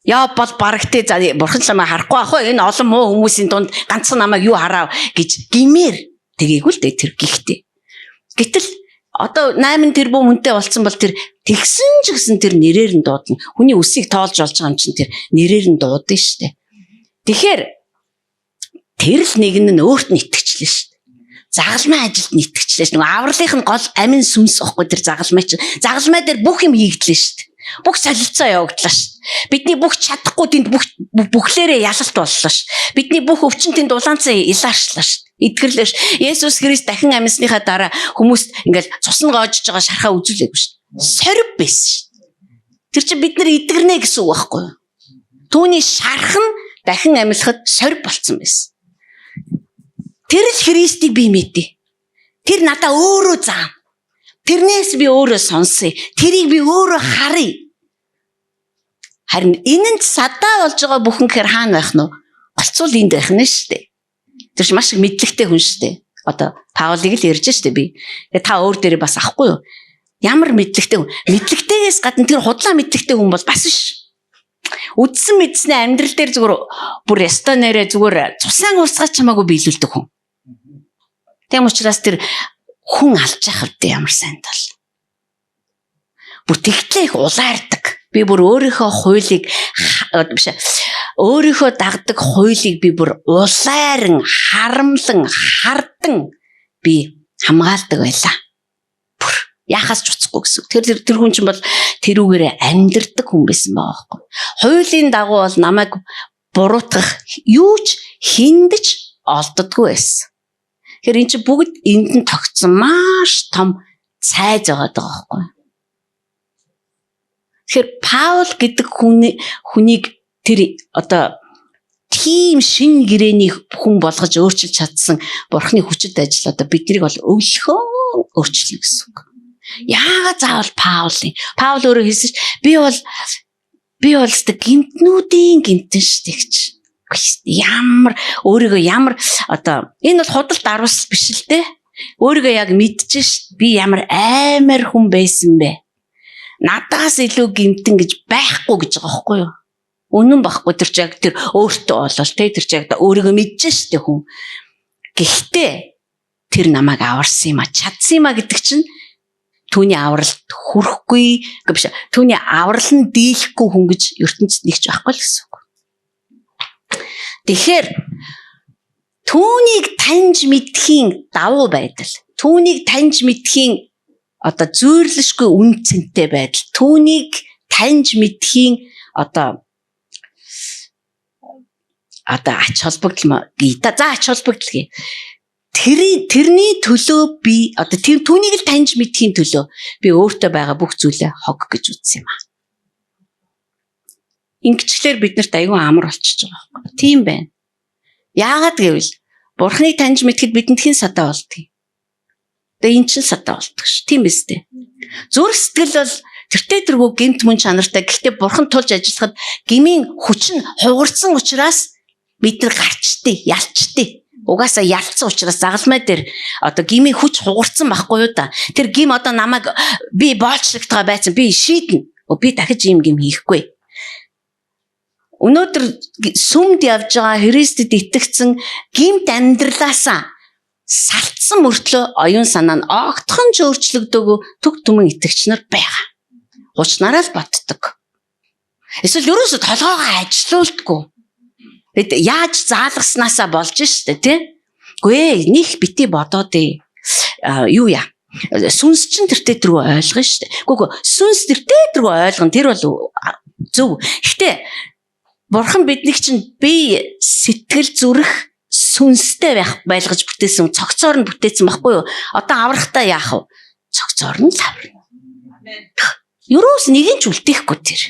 Яа бол барагтэй за бурхан ч намайг харахгүй ах вэ? Энэ олон муу хүмүүсийн дунд ганцхан намайг юу хараа гэж гимээр тэгээгүй л дээ тэр гихтээ. Гэтэл одоо 8 тэрбум хүнтэй болцсон бол тэр тэгсэн ч гэсэн тэр нэрээр нь дуудана. Хүний үсийг тоолж болж байгаа юм чинь тэр нэрээр нь дуудана шүү дээ. Тэгэхээр тэр л нэг нь өөрт нь итгэжлээ шүү дээ. Загалмай ажилд нь итгэжлээ шүү. Нөгөө авралынх нь гол амин сүнс ихгүй тэр загалмай чинь. Загалмай дээр бүх юм хийгдлээ шүү дээ. Бүх солилцоо явагдлаа шүү дээ. Бидний бүх чадахгүй тэнд бүх бүхлээрээ ялалт боллоо шүү. Бидний бүх өвчин тэнд улаанцан илаарчлаа шүү. Эдгэрлээ шүү. Есүс Христ дахин амьсныхаа дараа хүмүүст ингээл цусн гоожж байгаа шархаа үзүүлээгүй шүү. Сорив байсан шүү. Тэр чинь бид нар эдгэрнэ гэсэн үг байхгүй юу? Түүний шарх нь дахин амьлахад сорив болцсон байсан. Тэр л Христийг би мэдээ. Тэр надаа өөрөө заана. Тэрнээс би өөрөө сонсъё. Тэрийг би өөрөө харъя. Харин энэ нь садаа болж байгаа бүхэн гэхээр хаана байх нь вэ? Голцуул энд байх нь шүү дээ. Тэр чинь маш их мэдлэгтэй хүн шүү дээ. Одоо Паулыг л ярьж шүү дээ би. Тэгээ та өөр дээрээ бас авахгүй юу? Ямар мэдлэгтэй хүн? Мэдлэгтэйгээс гадна тэр худлаа мэдлэгтэй хүн бол бас биш. Үдсэн мэдсний амьдрал дээр зүгээр бүр ястой нэрээ зүгээр цусан урсгаж чамаагүй биелүүлдэг хүн. Тийм учраас тэр хүн алж явах үдэ ямар сайн тал. Бүр тэгтлээ их улаардаг. Би бүр өөрийнхөө хуулийг биш өөрийнхөө дагдаг хуулийг би бүр улайран, харамлан, хардан би хамгаалдаг байлаа. Бүр яхаас ч уцахгүй гэсэн. Тэр тэр хүн чинь бол тэрүүгээрээ амьдрдаг хүн байсан байгаа байхгүй. Хуулийн дагуу бол намайг буруутгах юу ч хиндэж олддоггүй байсан. Тэгэхээр эн чинь бүгд энд нь тогтсон маш том цайз байгаа даа байхгүй. Тэгэхээр Паул гэдэг хүнийг тэр одоо тийм шин гэрээний хүн болгож өөрчилж чадсан Бурхны хүчит ажил одоо биднийг бол өвлөхөө өөрчилнө гэсэн үг. Яагаад заавал Паулын? Паул өөрөө хэлсэн ш би бол өстө гимтнүүдийн гимтэн шүү дээ гэж. Ямар өөрийгөө ямар одоо энэ бол худал даруусал биш л дээ. Өөрийгөө яг мэдчихэж ш би ямар аймар хүн байсан бэ? Надаас илүү гэмтэн гэж байхгүй гэж байгаа байхгүй юу? Үнэн байхгүй тэр чи яг тэр өөртөө болол те тэр чи яг өөрийгөө мэдэж штэ хүн. Гэхдээ тэр намайг аварсан юм а, чадсан юм а гэдэг чинь түүний авралт хүрэхгүй гэж биш. Түүний аврал нь дийлэхгүй хүн гэж ертөнцид нэг ч байхгүй л гэсэн үг. Тэгэхээр түүнийг таньж мэдхийн давуу байдал, түүнийг таньж мэдхийн одоо зүйрлэшгүй үн цэнтэй байдал, түүнийг таньж мэдхийн одоо ач холбогдол гээ. За ач холбогдол гээ. Тэрний төлөө би одоо түүнийг л таньж мэдхийн төлөө би өөртөө байгаа бүх зүйлээ хог гэж үзсэн юм аа. Ингэчлэр биднэрт аюун амар болчихж байгаа байхгүй. Тийм байна. Яагаад гэвэл Бурхныг таньж мэдхэд бидэнд хэн садаа болдгийг. Тэгээ эн чинь садаа болдог ш. Тийм биз дээ. Зүрх сэтгэл бол тэртээ тэргүй гэмт мөн чанартай. Гэхдээ Бурхан тулж ажиллахад гмийн хүч нь хугарсан учраас бид нар гарчдээ, ялчдээ. Угаасаа ялцсан учраас загалмай дээр одоо гмийн хүч хугарсан байхгүй юу да. Тэр гим одоо намайг би боолчлогдгоо байцсан, би шийднэ. Би дахиж ийм гим хийхгүй. Өнөөдөр сүмд явж байгаа Христэд итгэцэн гимт амьдралаасаа салтсан мөртлөө оюун санаа нь огтхон ч өөрчлөгдөөгүй төг түмэн итгэгч нар байгаа. Хуучнараа л боддог. Эсвэл ерөөсө толгоогоо ажилуулдаггүй. Бид яаж заалгаснаасаа болж штэ тий? Үгүй ээ, них бити бодоод ээ. Юу яа? Сүнс чинь тэртээ тэргүй ойлгоно штэ. Үгүй сүнс тэртээ тэргүй ойлгоно. Тэр бол зөв. Гэхдээ Бурхан биднийг чинь бие, сэтгэл, зүрх сүнстэй байх байлгаж бүтээсэн, цогцоор нь бүтээсэн байхгүй юу? Одоо аврахтаа яах вэ? Цогцоор нь л аварна. Ерөөс нэг нь ч үлдээхгүй тэр.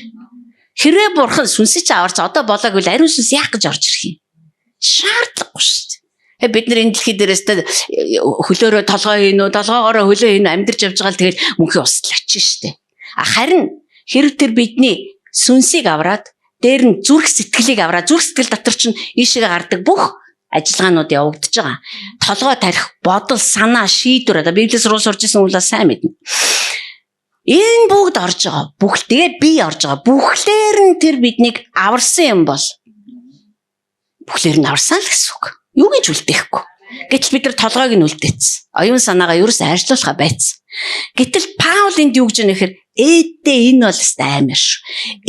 Хэрвээ Бурхан сүнсийг чи аварч одоо болоогүй л ариун сүнс яах гэж орж ирэх юм? Шаардлагагүй шүү дээ. Бид нар энэ дэлхий дээрээс хөлөөрөө толгой хийн үү, толгоогоороо хөлөө хийн үү амьдарч явж байгаа л тэгэл мөнхийн устал очиж шүү дээ. Харин хэрв тэр бидний сүнсийг авраад дээр нь зүрх сэтгэлийг авраад зүрх сэтгэл дотор чинь ийшээ гардаг бүх ажиллагаанууд явагдаж байгаа. Толгой тарих, бодол, санаа, шийдвэр одоо Библиэс руу сурч исэн хүмүүс сайн мэднэ. Энэ бүгд орж байгаа. Бүх тэгээ би орж байгаа. Бүхлээр нь тэр биднийг аварсан юм бол бүхлээр нь аварсан л гэсэн үг. Юу гэж үлдээхгүй. Гэтэл бид нар толгойг нь үлдээсэн. Оюун санаагаа ерөөс ажиллуулахаа байцсан. Гэтэл Паул энд юу гэж байна гэхээр ээдээ энэ бол өстой амар шүү.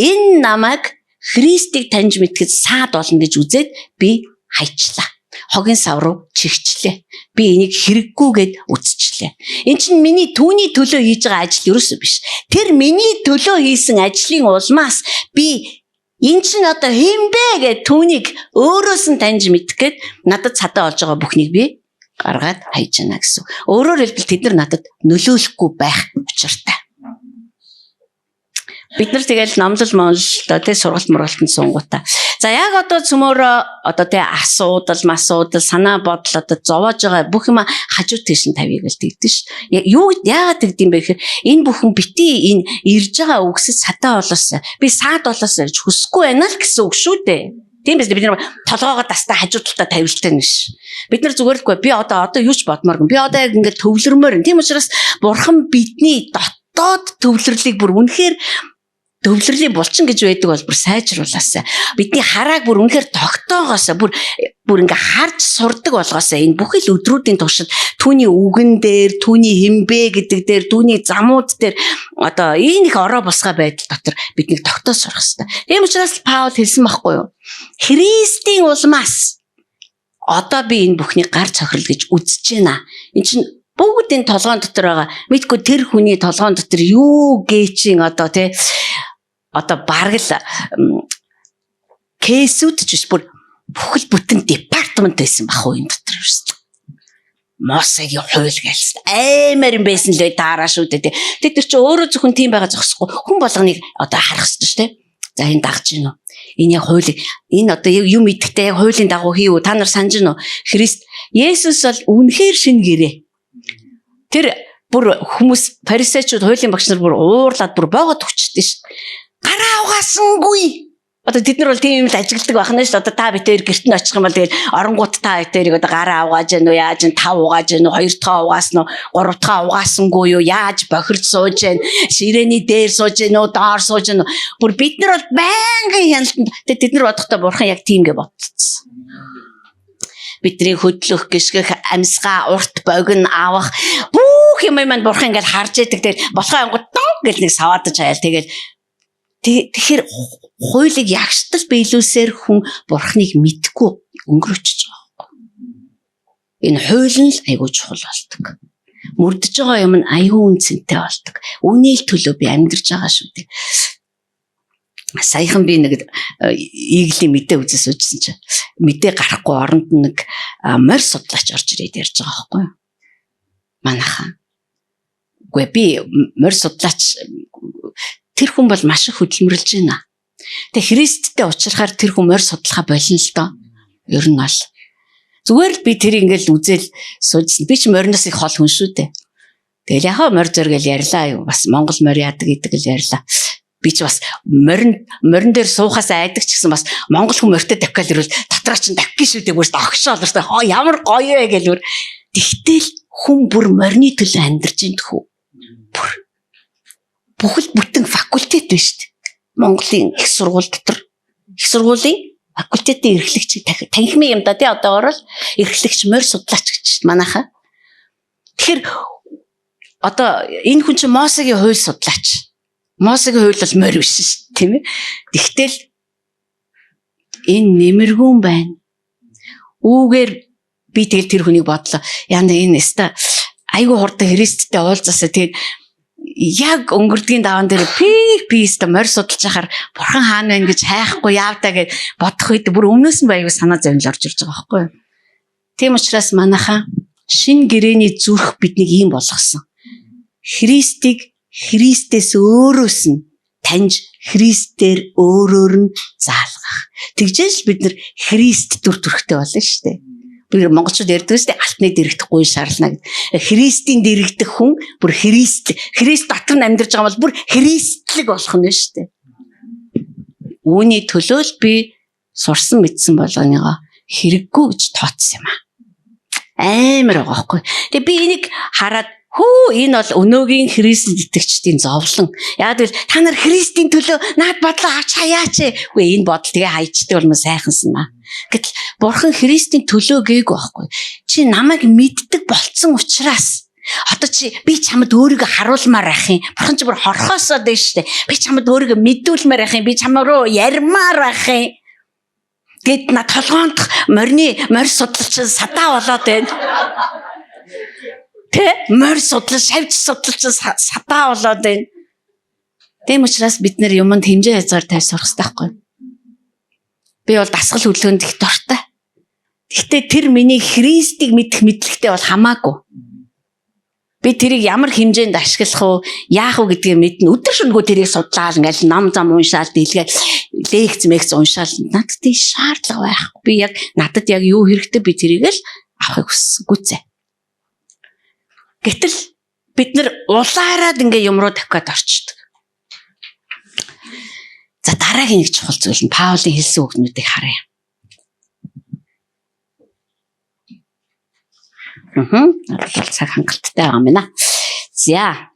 Энэ намайг Христийг таньж мэдхэд саад болно гэж үзээд би хайчлаа. Хогийн сав руу чигчлээ. Би энийг хэрэггүйгээд үзчихлээ. Эн чинь миний түүний төлөө хийж байгаа ажил ерөөсөө биш. Тэр миний төлөө хийсэн ажлын улмаас би эн чинь одоо хэн бэ гэж түүнийг өөрөөс нь таньж мэдэх гээд надад цадаа олж байгаа бүхнийг би гаргаад хайж байна гэсэн. Өөрөөр хэлбэл тэд нар надад нөлөөлөхгүй байх учиртай. Бид нар тэгэл номлол монлол тэ сургалт мургалтанд сунгуудаа. За яг одоо цөмөөрөө одоо тэ асуудал, масуудал, санаа бодол одоо зовоож байгаа бүх юм хажуу тийш нь тавья гэж тэгдэж ш. Юу яагаад тэгдэм бэ гэхээр энэ бүхэн бити энэ ирж байгаа үгсэд садаа болоосаа би саад болоосаа гэж хүсэхгүй байна л гэсэн үг шүү дээ. Тийм биз, бид нар толгоогоо дастаа хажуу талдаа тавилтай нь биш. Бид нар зүгээр лгүй би одоо юу ч бодмооргүй. Би одоо яг ингээд төвлөрмөр. Тийм учраас бурхан бидний дотоод төвлөрлийг бүр үнэхээр төвлөрлийн булчин гэж байдаг бол бүр сайжруулаасай. Бидний харааг бүр үнэхээр тогтоогоосой бүр ингээ харж сурдаг болгоосой. Энэ бүхэл өдрүүдийн туршид түүний үгэн дээр, түүний хэмбэ гэдэг дээр, түүний замууд дээр одоо энэ их ороо босгой байдал дотор биднийг тогтоос сурах хэрэгтэй. Тийм учраас Паул хэлсэн байхгүй юу? Христийн улмаас одоо би энэ бүхнийг гар цохирол гэж үзэж байна. Энд чинь бүгд энэ толгоон дотор байгаа. Мэдгүй тэр хүний толгоон дотор юу гээчин одоо тий одоо бараг л кейсүүд ч биш бүр бүхэл бүтэн департамент байсан бах уу энэ дотор шүү дээ. Мосегийн хууль гэлсэн. Аймаар юм байсан л бай таараа шүү дээ. Тэг тэр чинь өөрөө зөвхөн тийм байгаа зогсохгүй. Хүн болгоныг одоо харах хэрэгтэй шүү дээ. За энэ дагж гин үү? Энэ яг хуулийг энэ одоо юм идэхтэй яг хуулийн дагуу хийв үү? Та нар санаж гин үү? Христ Есүс бол үнэхээр шинэ гэрээ. Тэр бүр хүмүүс фарисеучуд хуулийн багш нар бүр уурлаад бүр боогод өгчтэй шүү. Гараа угаасангүй. Одоо тэд нар бол тийм юм л ажигладаг байх нь шүү дээ. Одоо та бид хоёр гэрт нь очих юм бол тэгэл оронгууд та бид хоёрыг одоо гараа угааж гэнэ үү, яаж н тав угааж гэнэ үү, хоёр дахь угаасан уу, гурав дахь угаасангүй юу, яаж бохирд сууж гэнэ, ширээний дээр сууж гэнэ үү, доор сууж гэнэ үү. Бүр бид нар бол байнгын хяналтанд. Тэгээд тэд нар бодохдоо бурхан яг тиймгээ бодцсон. Бидний хөдлөх, гიშгэх, амьсгаа, урт богино авах бүх юм маань бурхан ингээл харж идэг. Тэгээд болохоо ангууд дон гэл нэг саваадаж хаяал. Тэгээд тэгэхээр хуулийг ягштал биелүүлсээр хүн бурхныг мэдгүй өнгөрөөчж байгаа байхгүй. Энэ хууль нь л айгүй чухал болдог. Мөрдөж байгаа юм нь айгүй үнцэнтэй болдог. Үүний л төлөө би амьдарч байгаа шүү дээ. Саяхан би нэг ийглийн мэдээ үзээ суужсэн чинь мэдээ гарахгүй оронд нэг морь судлаач орж ирээд ярьж байгаа байхгүй юу? Манайхан. Үгүй би морь судлаач тэр хүн бол маш их хөдөлмөрлөж байна. Тэгээ Христтэй уулзрахаар тэр хүн морь судлахаа болно л доо. Ер нь бол зүгээр л би тэр ингээл үзэл суужсэн. Би ч мориноос их хол хүн шүү дээ. Тэгэл яхаа морь зөргөл ярьлаа. Бас Монгол морь яадаг гэдэг л ярьлаа. Би ч бас морин дээр суухаас айдаг ч гэсэн бас Монгол хүн морьтой давхиал ирвэл дотроо чинь давхи шүү дээ бүр огшоол шүү дээ. Хоо ямар гоё вэ гэл бүр. Тэгтэл хүн бүр морины төлөө амьдарч ин тхүү. Бүр бүхэл бүтэн факультет биш үү? Монголын их сургууль дотор их сургуулийн факультетийн эрхлэгч танхимын юм да тий одоогор л эрхлэгч морь судлаач гэж манайхаа. Тэгэхээр одоо энэ хүн чинь Мосегийн хууль судлаач. Мосегийн хууль бол морь биш шүү дээ, тийм ээ. Тэгтэл энэ нэмэргүүн байна. Үүгээр би тэгэл тэр хүнийг бодлоо. Яна энэ өста айгүй хурдан Христтэй уулзаасаа тэгээд яг өнгөрдгийн даван дээр пи пист морь судалж байхаар бурхан хаана байна гэж хайхгүй яавдаа гэж бодох үед бүр өмнөөс нь аягүй санаа зовнил орж ирж байгаа байхгүй юу. Тийм учраас манайхаа шин гэрээний зүрх биднийг ийм болгосон. Христийг Христээс өөрөөс нь таньж Христээр өөрөөр нь заалгах. Тэгжээж бид нар Христ дүр төрхтэй болно шүү дээ. Би монголчууд ярьдаг шүү дээ, алтны дэрэгдэх гуй шаарлана гэдэг. Христийн дэрэгдэх хүн бүр Христ Христ дотор нь амьдарч байгаа бол бүр Христлэг болох нь шүү дээ. Үүний төлөө л би сурсан мэдсэн болгоныгоо хэрэггүй гэж тооцсон юм аа. Амар байгаа байхгүй. Тэгээ би энийг хараад хүү энэ бол өнөөгийн Христэд итгэгчдийн зовлон. Яг л та нар Христийн төлөө наад бодлоо авч хаяач. Үгүй энэ бодол тэгээ хайчдаг бол мөн сайхансан аа. Гэтэл бурхан Христийн төлөө гээгүй байхгүй. Чи намайг мэддэг болцсон учраас одоо чи би чамд өөрийгөө харуулмаар байх юм. Бурхан чи бүр хорхоосоо дээ штэ. Би чамд өөрийгөө мэдүүлмээр байх юм. Би чам руу ярмаар байх юм. Гэт на толгоонд морины морь судлалч садаа болоод байна. Тэ морь судлал, шавж судлалч садаа болоод байна. Тийм учраас бид нэр юмд хэмжээ хязгаар тавьж сурах хэрэгтэй байхгүй. Би бол дасгал хөдөлгөөнд их дуртай. Гэхдээ тэр миний Христийг мэдэх мэдлэгтэй бол хамаагүй. Би тэрийг ямар хэмжээнд ашиглах уу, яах уу гэдгийг мэднэ. Өдөр шөнөгүй тэрийг судлаад ингээл ном зам уншаал, дэлгээ лекц мекц уншаал надад тийм шаардлага байхгүй. Би яг надад яг юу хэрэгтэй би тэрийг л авахыг хүссэн. Гүцээ. Гэтэл бид нар улаарад ингээ юм руу тавих гээд орчдөг. За дараагийн нэг чухал зүйл нь Паулийн хэлсэн үгнүүдийг харъя. Надад цаг хангалттай байгаа юм байна. За.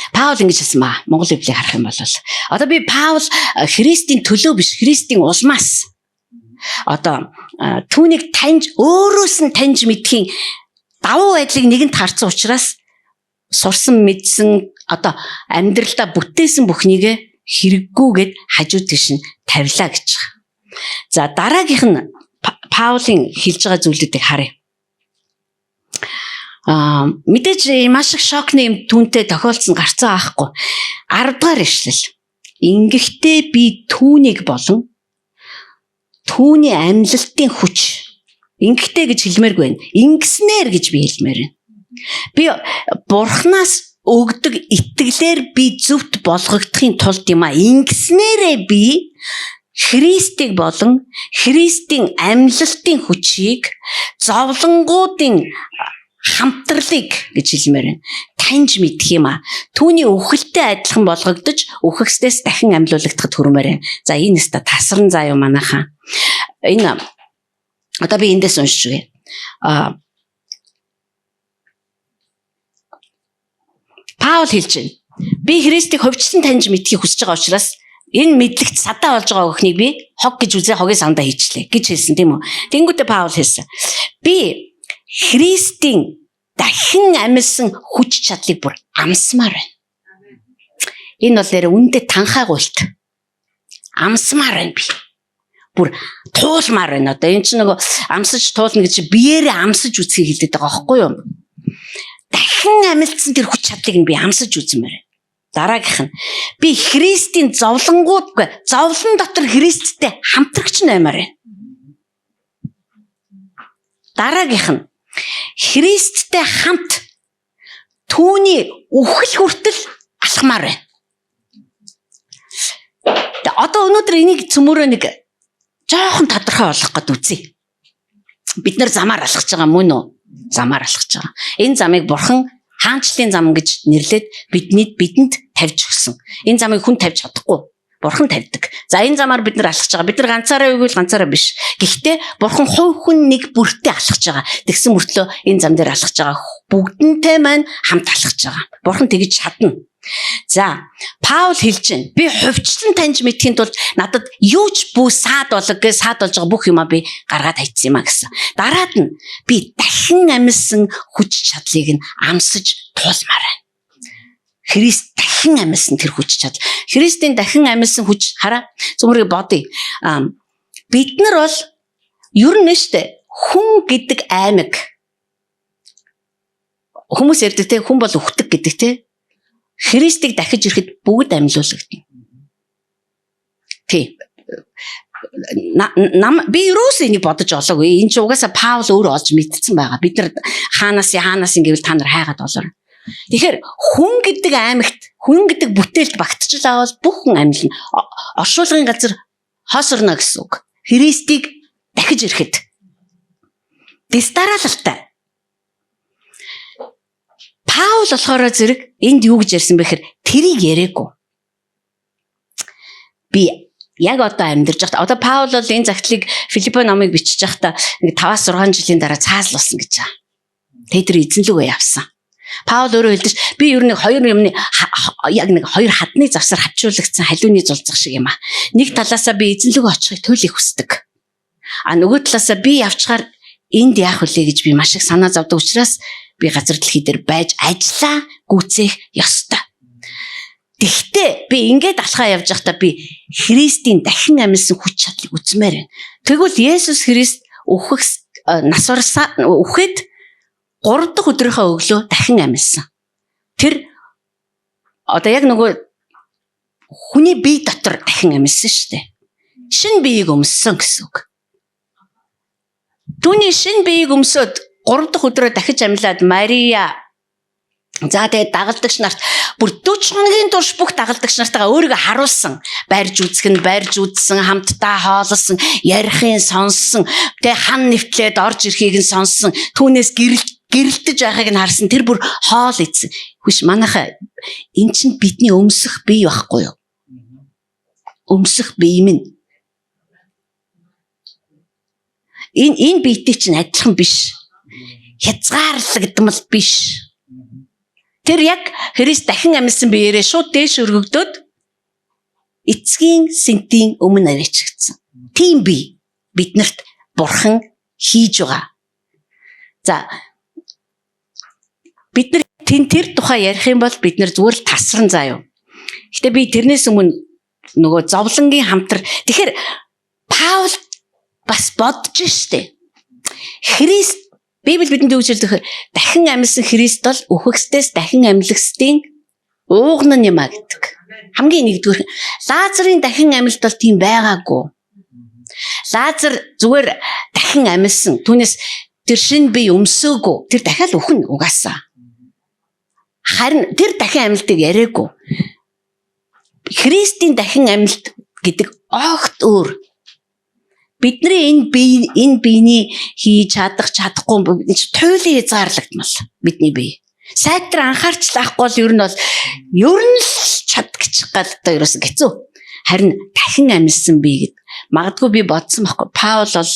Паул ингэж хэлсэн ба. Монгол Библийг харах юм бол одоо би Паул Христийн төлөө биш, Христийн улмаас одоо түүнийг таньж өөрөөс нь таньж мэдхийн давуу байдлыг нэгэнт харсан учраас сурсан мэдсэн одоо амьдралдаа бүтээсэн бүхнийг хэрэггүйгээд хажуу тийш нь тавилаа гэж байгаа. За дараагийнх нь Паулийн хэлж байгаа зүйлүүдийг харъя. Мэдээж маш их шокны юм түүнтэй тохиолдсон гарцаа аахгүй. 10 дугаар ишлэл. Ингэхдээ би түүнийг болон түүний амьлалтын хүч ингэхдээ гэж хэлмээргүй байна. Ингэснээр гэж би хэлмээр байна. Би бурхнаас өгдөг итгэлээр би зөвхт болгогдохын тулд юм а. Ингэснээрээ би Христийг болон Христийн амьлалтын хүчийг зовлонгуудын хамтралыг гэж хэлмээр байна. Таньж мэдэх юм а. Түүний үхэлтэй адилхан болгогдож үхэгсдээс дахин амьлуулагдахад хүрмээр байна. За энэ өста тасран заа юу манайхаа. Энэ одоо би эндээс уншиж өгье. Паул хэлж байна. Би Христийг хувьчлан таньж мэдхийг хүсэж байгаа учраас энэ мэдлэгт садаа болж байгаа өхнийг би хог гэж үзээ хогийн сандаа хийчлээ гэж хэлсэн тийм үү. Тэнгүүтээ Паул хэлсэн. Би Христийн дахин амилсан хүч чадлыг бүр амсмаар байна. Энэ бол нэр үндэ танхаагуулт. Амсмаар байна би. Бүр туулмаар байна. Одоо энэ чинь нөгөө амсаж туулна гэж биеэрээ амсаж үзхийг хэлдэг байгаа байхгүй юу? Дахин амилсан тэр хүч чадлыг нь би амсаж үзмээр байна. Дараагийнх нь би Христийн зовлонгуудгүй зовлон дотор Христтэй хамтрагч нь баймаар байна. Дараагийнх нь Христтэй хамт түүний үхэл хүртэл алхмаар байна. Тэгээ одоо өнөөдөр энийг цөмөрөө нэг жоохон тодорхой болгох гээд үзье. Бид нар замаар алхаж байгаа мөн үү? Замаар алхаж байгаа. Энэ замыг бурхан хаанчлалын зам гэж нэрлээд бидэнд тавьж өгсөн. Энэ замыг хүн тавьж чадахгүй. Бурхан тавьдаг. За энэ замаар бид нар алхаж байгаа. Бид нар ганцаараа үгүй л ганцаараа биш. Гэхдээ бурхан хувь хүн нэг бүртээ алхаж байгаа. Тэгсэн мөртлөө энэ зам дээр алхаж байгаа бүгдэнтэй маань хамт алхаж байгаа. Бурхан тэгж чадна. За Паул хэлж байна. Би хувьчлан таньж мэдхийн тулд надад юу ч бүү саад болог гэж саад болж байгаа бүх юмаа би гаргаад хайцсан юм а гэсэн. Дараад нь би дахин амилсан хүч чадлыг нь амсаж туулмаар байна. Христ дахин амилсан тэр хүч чадал. Христийн дахин амилсан хүч хараа зүмрийг бодъё. Бид нар бол ер нь штэ хүн гэдэг аймаг. Хүмүүс ярьдаг те хүн бол үхдэг гэдэг те. Христийг дахиж ирэхэд бүгд амьлуулагдана. Тий. Нам би юусоо энийг бодож олоогүй. Энэ чинь угаасаа Паул өөрөө олж мэдсэн байгаа. Бид нар хаанаас гэвэл та нар хайгаад олоорой. Тэгэхээр хүн гэдэг аймагт, хүн гэдэг бүтээлд багтчихлаа бол бүх хүн амьлна. Оршуулгын газар хоосорно гэсэн үг. Христийг дахиж ирэхэд дэс дараалалтай. Паул болохоор зэрэг энд юу гэж ярьсан бэ гэхээр тэрийг яриаггүй. Би яг одоо амьдарч байхдаа одоо Паул бол энэ загтлыг Филиппо номыг бичиж байхдаа нэг 5-6 жилийн дараа цаазлуулсан гэж байгаа. Тэгээд тэр эзэн лүгээ явсан. Паул өөрөө хэлдэг би ер нь хоёр юмны яг нэг хоёр хадны завсар хавчуулагдсан халиуны зулцах шиг юм а. Нэг талаасаа би эзэн лүгээ очихыг төлөх хүсдэг. А нөгөө талаасаа би явчихаар энд яах вүлээ гэж би маш их санаа зовдөг учраас би газар дэлхий дээр байж ажиллаа гүйцээх ёстой. Тэгтээ би ингээд алхаа явж байхдаа би Христийн дахин амилсан хүч чадлыг үзмээр байна. Тэгвэл Есүс Христ өөхөх нас барсаа үхэд 3 дахь өдрийнхөө өглөө дахин амилсан. Тэр одоо яг нөгөө хүний бие дотор дахин амилсан шүү дээ. Шинэ биеийг өмссөн гэсэн үг. Түүний шинэ биеийг өмсөөд 3 дахь өдрөө дахиж амилаад Мария за тэгээд дагалдагч нарт бүр 40 хоногийн турш бүх дагалдагч нартайгаа өөрийгөө харуулсан. Барьж үзэх нь барьж үзсэн, хамтдаа хооллосон, ярихын сонссон, тэгээд хан нэвтлээд орж ирэхийг нь сонссон, түүнээс гэрэлтэж байхыг нь харсан. Тэр бүр хоол идсэн. Хүш манайхаа эн чинь бидний өмсөх бие байхгүй юу? Өмсөх бие минь. Энэ биетэй чинь адилхан биш. Хязгаарлагдмал биш. Тэр яг Христ дахин амьсан биеэрээ шууд дээш өргөгдөөд эцгийн сэнтийн өмнө аваачигдсан. Тийм бие биднэрт бурхан хийж байгаа. За бид нар тэр тухай ярих юм бол бид нар зүгээр л тасран заа юу. Гэтэ би тэрнээс өмнө нөгөө зовлонгийн хамтар тэгэхээр Паул бас бодож штэ. Христ Библи бидэнд юу гэж хэлдэг вэ? Дахин амьсан Христ бол үхэгсдээс дахин амьлагсдын ууган юм а гэдэг. Хамгийн нэгдүгээр Лазарын дахин амьлт бол тийм байгаагүй. Лазар зүгээр дахин амьсан. Түүнээс тэр шинэ бие өмсөөгүй. Тэр дахиад үхэн угаасаа. Харин тэр дахин амьлтыг яриаггүй. Христийн дахин амьлт гэдэг огт өөр. Бидний энэ бие энэ биений хийж чадах чадахгүй туйлын хязгаарлагдмал бидний бие. Сайтар анхаарч лахгүй бол ер нь бол ер нь л чадгчих гал одоо ерөөс хэцүү. Харин дахин амьсан бие гэд. Магадгүй би бодсон байхгүй. Паул бол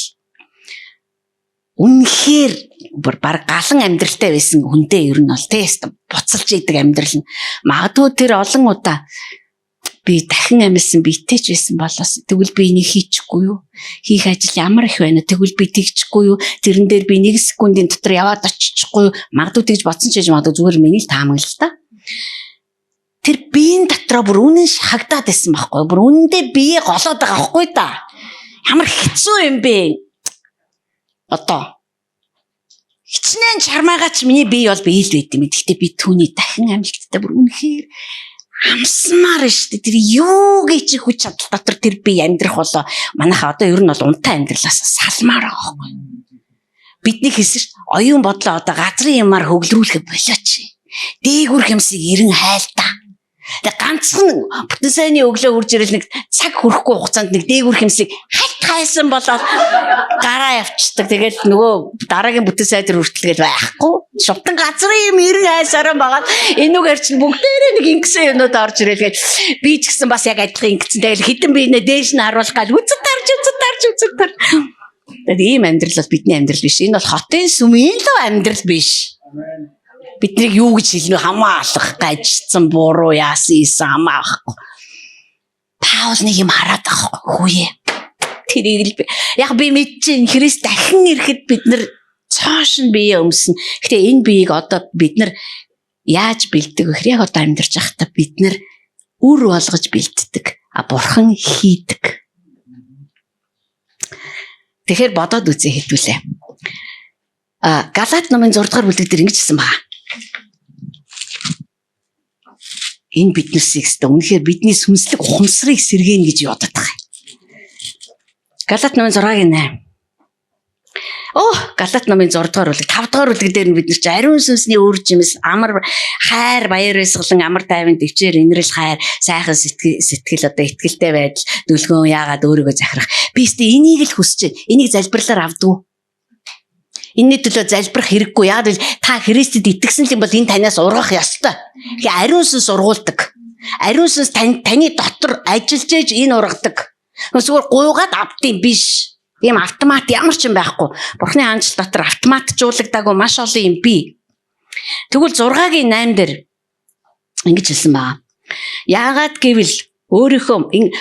үнэхээр баг галан амьдралтай байсан хүндээ ер нь бол тест буцалж идэг амьдрал нь. Магадгүй тэр олон удаа би дахин амьсан биетэй ч байсан болоос тэгвэл би энийг хийчихгүй юу? Хийх ажил ямар их байна? Тэгвэл би тэгчихгүй юу? Тэрэн дээр би нэг секундын дотор яваад очихгүй юу? Магадгүй тэгж бодсон ч гэж магадгүй зүгээр миний л таамаглал та. Тэр биеийн дотроо бүр үнэн шахагдаад байсан байхгүй юу? Бүр үнэндээ бие голоод байгаа байхгүй та. Ямар хэцүү юм бэ? Одоо хичнээн чармаагач миний бие бол бие л байд юм. Гэхдээ би түүний дахин амьлттай бүр үнэхээр амсмаар шүү дээ. Тэр юу гэж хүч чадал дотор тэр бие амьдрах болоо. Манайха одоо ер нь бол унтаа амьдралаас салмаар байгаа байхгүй. Бидний хэлсэн шүү дээ. Оюун бодлоо одоо газрын юмар хөглөрүүлэх болооч. Дээгүр хэмсийг эрен хайлтаа. Тэгээ ганцхан бүтэн сайнны өглөө үрж ирэл нэг цаг хүрэхгүй хугацаанд нэг дээгүр хэмсийг хальт хайсан болоод гараа явцдаг. Тэгэл нөгөө дараагийн бүтэн сай дээр хүртэл гээл байхгүй. Шувтан газрын юм эрен хайсараа байгаад энүүгээр чинь бүгдээрээ нэг ингэсэн юмнууд орж ирэл гээд би ч гэсэн бас яг адилхан ингэсэн. Тэгэл хитэн би нэ дээш нь харуулах гал үзэд тарж үзэд тарж үзэд тарж. Тэгээд ийм амьдрал бол бидний амьдрал биш. Энэ бол хотын сүмийн л амьдрал биш. Биднийг юу гэж хэлнэ хамаа алах гажицсан буруу яасан ийсэн хамаа авахгүй. Паул нэг юм хараад байгаа хүүе. Тэрийг л би яг би мэдчихээн Христ дахин ирэхэд бид нар цоош нь бие өмснө. Гэтэ энэ биеийг одоо бид нар яаж бэлддэг вэ гэхээр яг одоо амьдарч байхдаа бид нар үр болгож бэлддэг. А бурхан хийдэг. Тэгэхээр бодоод үзье хэдүүлээ. А Галаат номын 6 дугаар бүлэг дээр ингэж хэлсэн байна. Энэ биднээсийг өстө үнэхээр бидний сүнслэг ухамсарыг сэргээнэ гэж бодод байгаа. Галаат номын 6-гийн 8. Оо, Галаат номын 6 дугаар бүлэг, 5 дугаар бүлэг дээр нь бид нар чи ариун сүнсний үр жимс, амар хайр, баяр баясгалан, амар тайван, төвчээр, инрэл хайр, сайхан сэтгэл одоо итгэлтэй байдал, дүлгөөн яагаад өөрийгөө захирах. Би өстө энийг л хүсэж байна. Энийг залбирлаар авдгүй. Энэний төлөө залбирах хэрэггүй. Яг л та Христэд итгэсэн л юм бол энэ танаас ургах ёстой. Тэгэхээр ариун сүнс ургуулдаг. Ариун сүнс таны дотор ажиллаж ээж энэ ургадаг. Зүгээр гуйгаад авдیں биш. Ийм автомат ямар ч юм байхгүй. Бурхны хаанчлал дотор автоматжуулагдаагүй маш олон юм бий. Тэгвэл 6-гийн 8 дээр ингэж хэлсэн байгаа. Яагаад гэвэл өөрийнхөө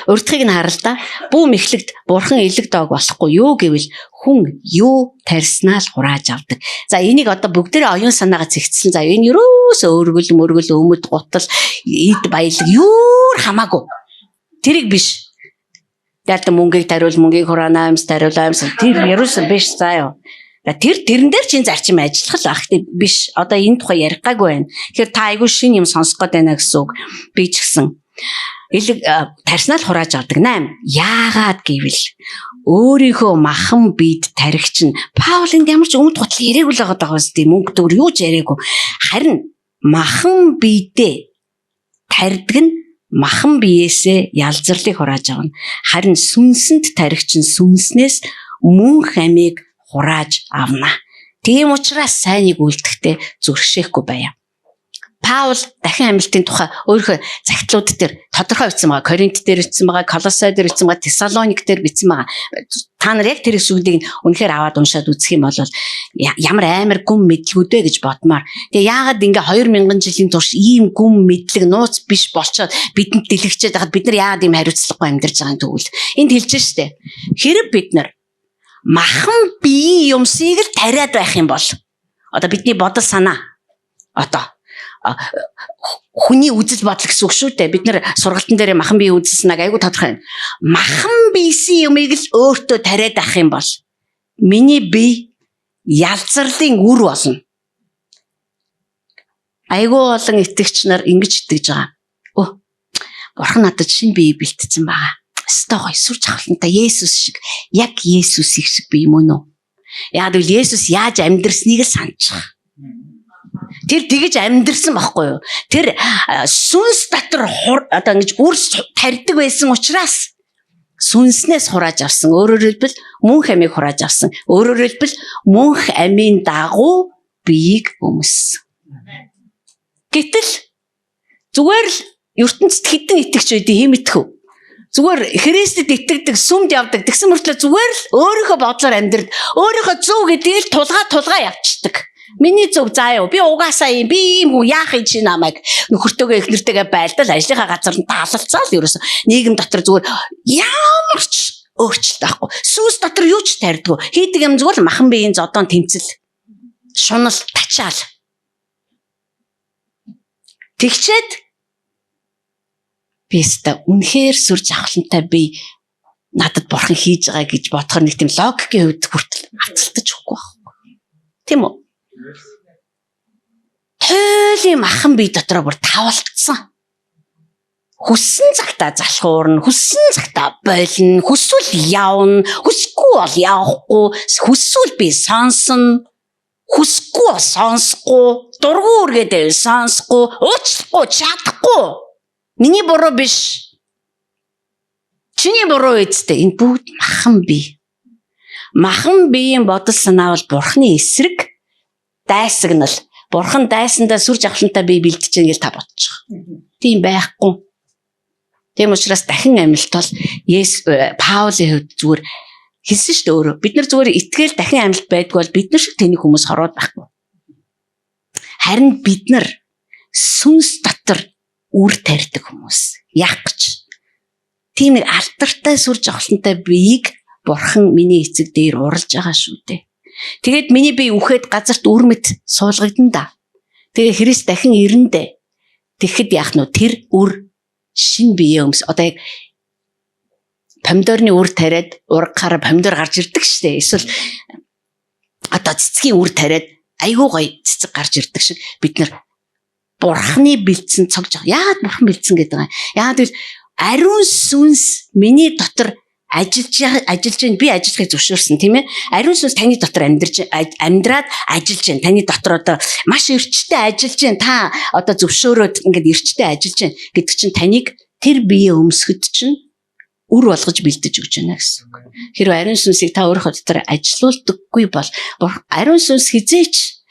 урдхыг нь харал та. Бүү мэхлэгд бурхан элэг доог болохгүй. Юу гэвэл хүн юу тарьснаа л хурааж авдаг. За энийг одоо бүгдээрээ оюун санаагаа зэгцсэн. За энэ ерөөсөө өргөл мөргөл өмд гутал эд баялаг юу хамаагүй. Тэрийг биш. Тэгэл мөнгийг тариул мөнгийг хураана, амьс тариул амьс. Тэр ерөөсөө биш заа юу. Тэр тэрэн дээр чинь зарчим ажиллах л ах биш. Одоо энэ тухай ярих гайгүй байна. Тэгэхээр та айгүй шин юм сонсох гээд байна гэсэн үг. Би ч гэсэн элэг тарьснаа л хурааж авдаг. 8. Яагаад гэвэл өөрийнхөө махан бид таригч нь Паул энд ямар ч өмд гутал яриаг л байгаа даа үстэй мөнгө төгөр юу ч яриаггүй. Харин махан бидээ тарьдаг нь махан биеэсээ ялзарлыг хурааж авна. Харин сүнсэнд таригч нь сүнснээс мөнх амийг хурааж авна. Тийм учраас сайныг үлдэхдээ зөршөөхгүй байя. Паул дахин амьлтын тухай өөрийнхөө захидлууд дээр тодорхой бичсэн байгаа. Коринт дээр бичсэн байгаа, Колосай дээр бичсэн байгаа, Тесалоник дээр бичсэн байгаа. Та нар яг тэр хэсгүүдийг үнэхээр аваад уншаад үзэх юм бол ямар амар гүн мэдлгүүд вэ гэж бодмаар. Тэгээ яагаад ингээ 2000 жилийн турш ийм гүн мэдлэг нууц биш болчоод бидэнд дэлгчээд байхад бид нар яагаад ийм хариуцлагагүй амьдарч байгаа юм тэгвэл энд хэлж штэ. Хэрэг бид нар махан биеийн юмсыг л тариад байх юм бол одоо бидний бодол санаа одоо хүний үзэл бодол гэсэн үг шүү дээ. Бид нэр сургалтын дээр махан бие үзэл санааг айгүй тодорхой. Махан биесэн юмыг л өөртөө тариад авах юм бол миний бие ялзарлын үр болно. Айгүй олон итгэгч нар ингэж итгэж байгаа. Өө бурхан надад шинэ бие бэлтцсэн байгаа. Өстой гоё сүр жавхлантай Есүс шиг яг Есүсийг шиг бие мөн үү? Яг л Есүс яаж амьдрсныг л саначих. Тэр тэгэж амьдрсан байхгүй юу? Тэр сүнс дотор одоо ингэж үрс тарьдаг байсан учраас Сүнснээс хурааж авсан. Өөрөөр хэлбэл мөнх амийг хурааж авсан. Өөрөөр хэлбэл мөнх амийн дагуу биеийг өмссөн. Гэтэл зүгээр л ертөнцид хэдэн итгэгч байдгийг хэм итгэв. Зүгээр Христэд итгэдэг, сүмд явдаг. Тэгсэн мөртлөө зүгээр л өөрийнхөө бодлоор амьдрд, өөрийнхөө зөв гэдгийг л тулгаа тулгаа явчихдаг. Миний зөв заа юу? Би угаасаа юм, би ийм хүн яах юм чи намайг нөхөртөөгөө эхнэртэйгээ байлдал ажлынхаа газар нь таалалцаал ерөөсө нийгэм дотор зүгээр ямар ч өөрчлөлт байхгүй. Сүнс дотор юу ч тарьдгүй. Хийдэг юм зүгээр л махан биеийн зодоон тэмцэл. Шунал тачаал. Тэгчээд би өста үнэхээр сүр жавхлантай би надад бурхан хийж байгаа гэж бодохоор нэг тийм логикийн хувьд хүртэл авцалтаж өгөхгүй байхгүй. Тийм үү? Туйлын махан бие дотроо бүр тавалтсан. Хүссэн цагтаа залхуурна, хүссэн цагтаа болно, хүсвэл явна, хүсэхгүй бол явахгүй, хүсвэл би сонсно, хүсэхгүй бол сонсохгүй, дургу үргээд байвал сонсохгүй, уучлахгүй, чадахгүй. Миний буруу биш. Чиний буруу үсттэй. Энэ бүгд махан бие. Махан биеийн бодол санаа бол бурхны эсрэг дайсагнал. Бурхан дайсандаа сүр жавхлантай бие бэлдэж гин гэж та бодчих. Тийм байхгүй. Тийм учраас дахин амьлт бол Есүс Паулийн хувьд зүгээр хэлсэн шүү дээ өөрөө. Бид нар зүгээр итгэл дахин амьлт байдгүй бол бид нар шиг тэнийг хүмүүс хороод байхгүй. Харин бид нар сүнс дотор үр тарьдаг хүмүүс. Яах гэж? Тийм нэг алдартай сүр жавхлантай биеийг бурхан миний эцэг дээр уралж байгаа шүү дээ. Тэгээд миний бие үхээд газарт үр мэт суулгагдан да. Тэгээ Христ дахин ирэндэ. Тэгэхэд яах нь вэ? Тэр үр шин бие өмс. Одоо яг помидорны үр тариад ургахаараа помидор гарч ирдэг шүү дээ. Эсвэл одоо цэцгийн үр тариад айгүй гоё цэцэг гарч ирдэг шиг бид нар бурхны бэлдсэн цог жоо. Яагаад бурхан бэлдсэн гэдэг юм? Яагаад гэвэл ариун сүнс миний дотор ажиллаж байна. Би ажиллахыг зөвшөөрсөн, тийм ээ. Ариун сүнс таны дотор амьдарч амьдраад ажиллаж байна. Таны дотор одоо маш эрчтэй ажиллаж байна. Та одоо зөвшөөрөөд ингээд эрчтэй ажиллаж байна гэдэг чинь таныг тэр бие өмсөхөд чинь үр болгож бэлдэж өгч байна гэсэн үг. Хэрвээ ариун сүнсийг та өөрийнхөө дотор ажилуулдаггүй бол ариун сүнс хизээч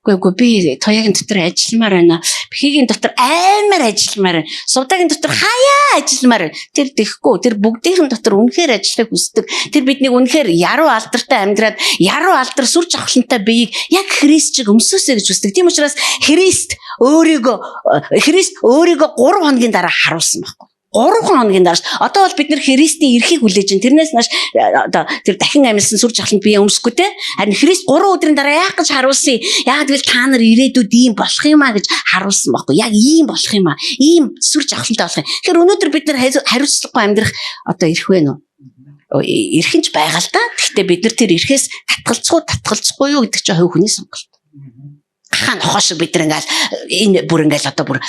үгүй би туяагийн дотор ажилламаар байна. Бэхигийн дотор аймаар ажилламаар байна. Сувдагийн дотор хаяа ажилламаар байна. Тэр тэхгүй. Тэр бүгдийнхэн дотор үнэхээр ажиллахыг хүсдэг. Тэр биднийг үнэхээр яруу алдартай амьдраад яруу алдар сүр жавхлантай биеийг яг Христ шиг өмсөөсэй гэж хүсдэг. Тийм учраас Христ өөрийгөө 3 хоногийн дараа харуулсан байхгүй. 3 хоногийн дараа. Одоо бол бид нэр Христийн эрхийг хүлээж байна. Тэрнээс нааш одоо тэр дахин амьлсан сүр жавхланд бие өмсөхгүй те. Харин Христ 3 өдрийн дараа яах гэж харуулсан? Яагаад гэвэл та нар ирээдүйд ийм болох юм а гэж харуулсан байхгүй. Яг ийм болох юм а. Ийм сүр жавхлантай болох юм. Тэгэхээр өнөөдөр бид нар хариуцлагагүй амьдрах одоо эрх вэ нүү? Эрх нь ч байгаа л да. Гэхдээ бид нар тэр эрхээс татгалцахгүй юу гэдэг чинь хувь хүний сонголт. Хаан нохоо шиг бид нар ингээл энэ бүр ингээл одоо бүр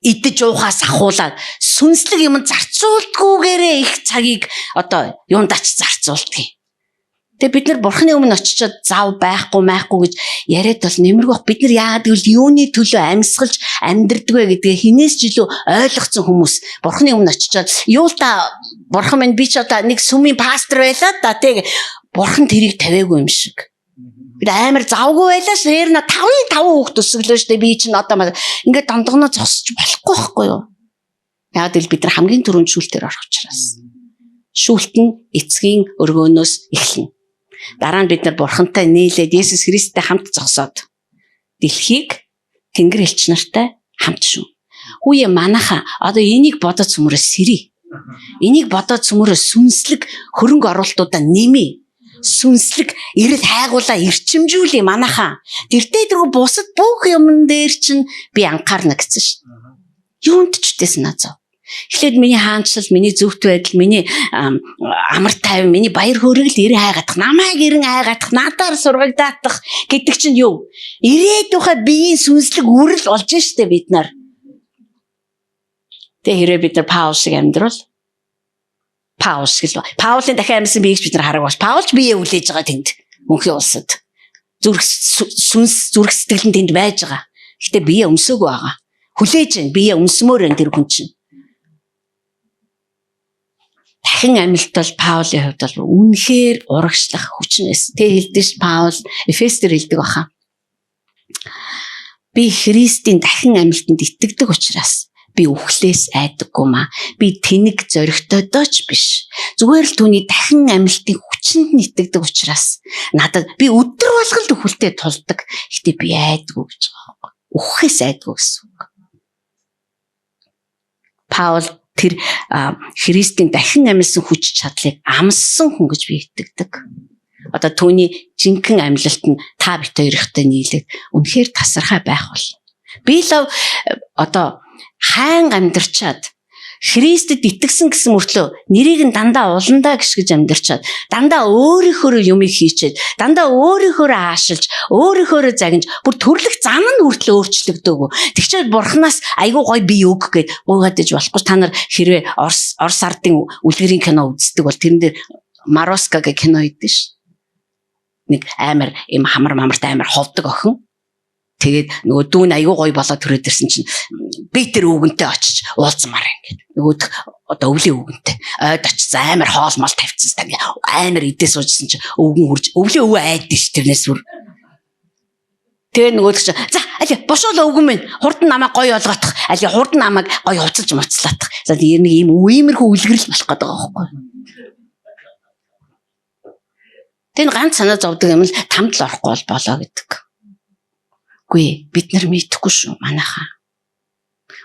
идэж уухаас ахуулаад сүнслэг юм зарцуулдгүйгээрээ их цагийг одоо юундач зарцуулдаг. Тэгээ бид нар бурхны өмнө очичоод зав байхгүй майхгүй гэж яриад бол нэмэргүй бах. Бид нар яагаад гэвэл юуны төлөө амьсгалж амьдрдаг вэ гэдгээ хинээс ч илүү ойлгоцсон хүмүүс бурхны өмнө очичоод юу л та бурхан минь би ч одоо нэг сүмийн пастор байлаа да тэг бурхан тэрийг тавиагүй юм шиг. Бид амар завгүй байлаа ш. Тэр на 5-ын 5 хүүхд өсөглөө штэ. Би чинь одоо ингээд дондогноо зогсож болохгүй байхгүй юу? Яг л бид нар хамгийн түрүүнд шүүлтээр орох учраас. Шүүлт нь эцгийн өргөөнөөс эхэлнэ. Дараа нь бид нар бурхантай нийлээд Есүс Христтэй хамт зогсоод дэлхийг Тэнгэр элч нартай хамт шүүн. Хүүе манайхаа одоо энийг бодоод цөмөрөө сэрий. Энийг бодоод цөмөрөө сүнслэг хөрөнгө оруулалтуудаа нэмээ. Сүнслэг эрэл хайгуулаа эрчимжүүлээ манайхаа. Тэртээ тэргүй бусад бүх юмн дээр чинь би анхаарна гэсэн шин. Юунд ч үтээс наа зов. Эхлээд миний хаанчлал, миний зөвхт байдал, миний амар тайван, миний баяр хөөргийг л эрен хайгаадах, намайг эрен хайгаадах, надаар сургагдаатах гэдэг чинь юу? Ирээдүйнхээ биеийн сүнслэг үрэл болж штэ бид нар. Тэгээ хэрвээ бид нар Паул шиг амьдрал Паул шиг л Паулын дахин амьсан биеийг бид нар хараг баш. Паулч бие үлээж байгаа тэнд мөнхийн улсад. Зүрх сүнс зүрх сэтгэл нь тэнд байж байгаа. Гэтэ бие өмсөөгүй байгаа. Хүлээж байна. Бие өмсмөр байна тэр хүн чинь. Дахин амьлт бол Паулийн хувьд бол үнэхээр урагшлах хүч нь байсан. Тэ хэлдэг ш Паул Эфес дээр хэлдэг баха. Би Христийн дахин амьлтанд итгэдэг учраас би үхлээс айдаггүй маа. Би тэнэг зоригтойдоо ч биш. Зүгээр л түүний дахин амьлтын хүчинд нь итгэдэг учраас надад би өдөр болгон л үхэлтэд тулдаг. Гэтэ би айдаггүй гэж байгаа байхгүй. Үхэхээс айдаггүй гэсэн үг. Паул тэр Христийн дахин амьлсан хүч чадлыг амссан хүн гэж би итгэдэг. Одоо түүний жинхэнэ амьлалт нь та бит хоёртой нийлээд үнэхээр тасархай байх бол. Би л одоо хайн амьдарчаад Христэд итгэсэн гэсэн мөртлөө нэрийг нь дандаа уландаа гიშгэж амьдарчаад дандаа өөрийнхөө юмыг хийчээд дандаа өөрийнхөө аашилж өөрийнхөө загинж бүр төрлөх зам нь хүртэл өөрчлөгдөөгүй. Тэгчээд бурхнаас айгүй гой би өг гэд гуйгаад иж болохгүй. Та нар хэрвээ Орос Орос ардын үлгэрийн кино үздэг бол тэрэн дээр Мароска гэх кино хийдэж ш. Нэг амар им хамар мамарт амар ховдог охин. Тэгээд нөгөө дүүн аягүй гоё болоод төрөөд ирсэн чинь би тэр өвгөнтэй очиж уулзмаар юм гээд. Нөгөөх одоо өвлийн өвгөнтэй ойд очиж амар хоол мол тавьчихсан та амар идээ суужсэн чинь өвгөн хурж өвлийн өвөө айд ш тэрнээс бүр. Тэгээ нөгөөх чинь за али бошуул өвгөн минь хурдан намайг гоё олгоотох али хурдан намайг гоё хувцалж муцлаатах. За тэр нэг ийм иймэрхүү үлгэрэл болох гээд байгаа байхгүй. Тэр ганц санаа зовдөг юм л тамд л орохгүй бол болоо гэдэг. Үгүй бид нар мэдэхгүй шүү манайхаа.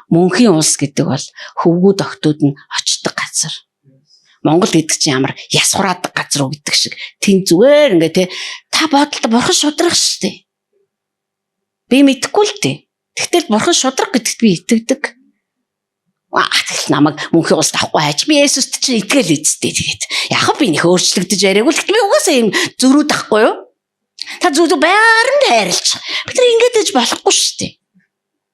Мөнхийн улс гэдэг бол хөвгүүд охтууд нь очдог газар. Монгол гэдэг чинь ямар яс хураадаг газар уу гэдэг шиг. Тэн зүгээр ингээ те та бодолтой бурхан шудрах шүү дээ. Би мэдэхгүй л дээ. Тэгтэл бурхан шудраг гэдэгт би итгэдэг. Тэгэл намайг мөнхийн улсад авахгүй хайж би Есүст чинь итгэл эцтэй тэгээд. Яг би нэх өөрчлөгдөж яриаггүй л би угаасаа юм зөрүүд ахгүй юу? Та зүг зүг байгаагаар нь хайрлаж. Бид нар ингэж ээж болохгүй шүү дээ.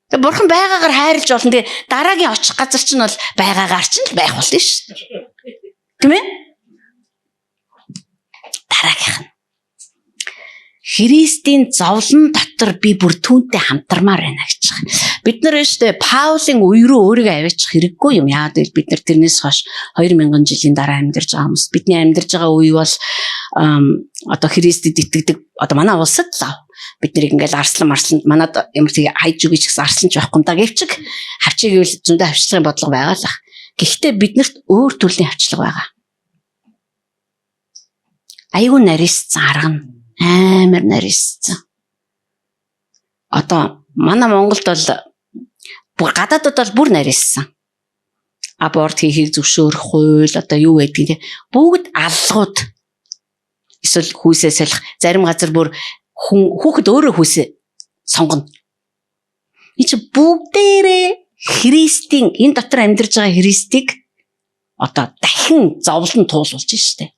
Тэгээ бурхан байгаагаар хайрлаж болно. Тэгээ дараагийн очих газар чинь бол байгаагаар чинь л байх болно шүү дээ. Тийм ээ? Дараагийнх нь. Христийн зовлон дотор би бүр түүнтэй хамтармаар байна гэж байгаа. Бид нар шүү дээ Паулийн үе рүү өөрийгөө аваачих хэрэггүй юм. Яагаад гэвэл бид нар тэрнээс хойш 2000 жилийн дараа амьдарч байгаа хүмүүс. Бидний амьдарч байгаа үе бол одоо Христэд итгэдэг одоо манай улсад л бид нарыг ингээл арслан марсланд манад ямар тийм хайж үгүй ч гэсэн арслан ч байхгүй юм да гэвчиг хавчиг гэвэл зөндөө хавчлагын бодлого байгаа л ах. Гэхдээ биднэрт өөр төрлийн хавчлага байгаа. Айгүй нарийсцсан арга нь амар нарийсцсан. Одоо манай Монголд бол гадаадд бол бүр нарийссан. Аборт хийхийг зөвшөөрөх хууль одоо юу байдгийг бүгд аллагууд эсвэл хүйсээ солих зарим газар бүр хүн хүүхэд өөрөө хүйсээ сонгоно. Энэ чи бүгдээрээ Христийн энэ дотор амьдарч байгаа Христийг одоо дахин зовлон туулуулж штэ.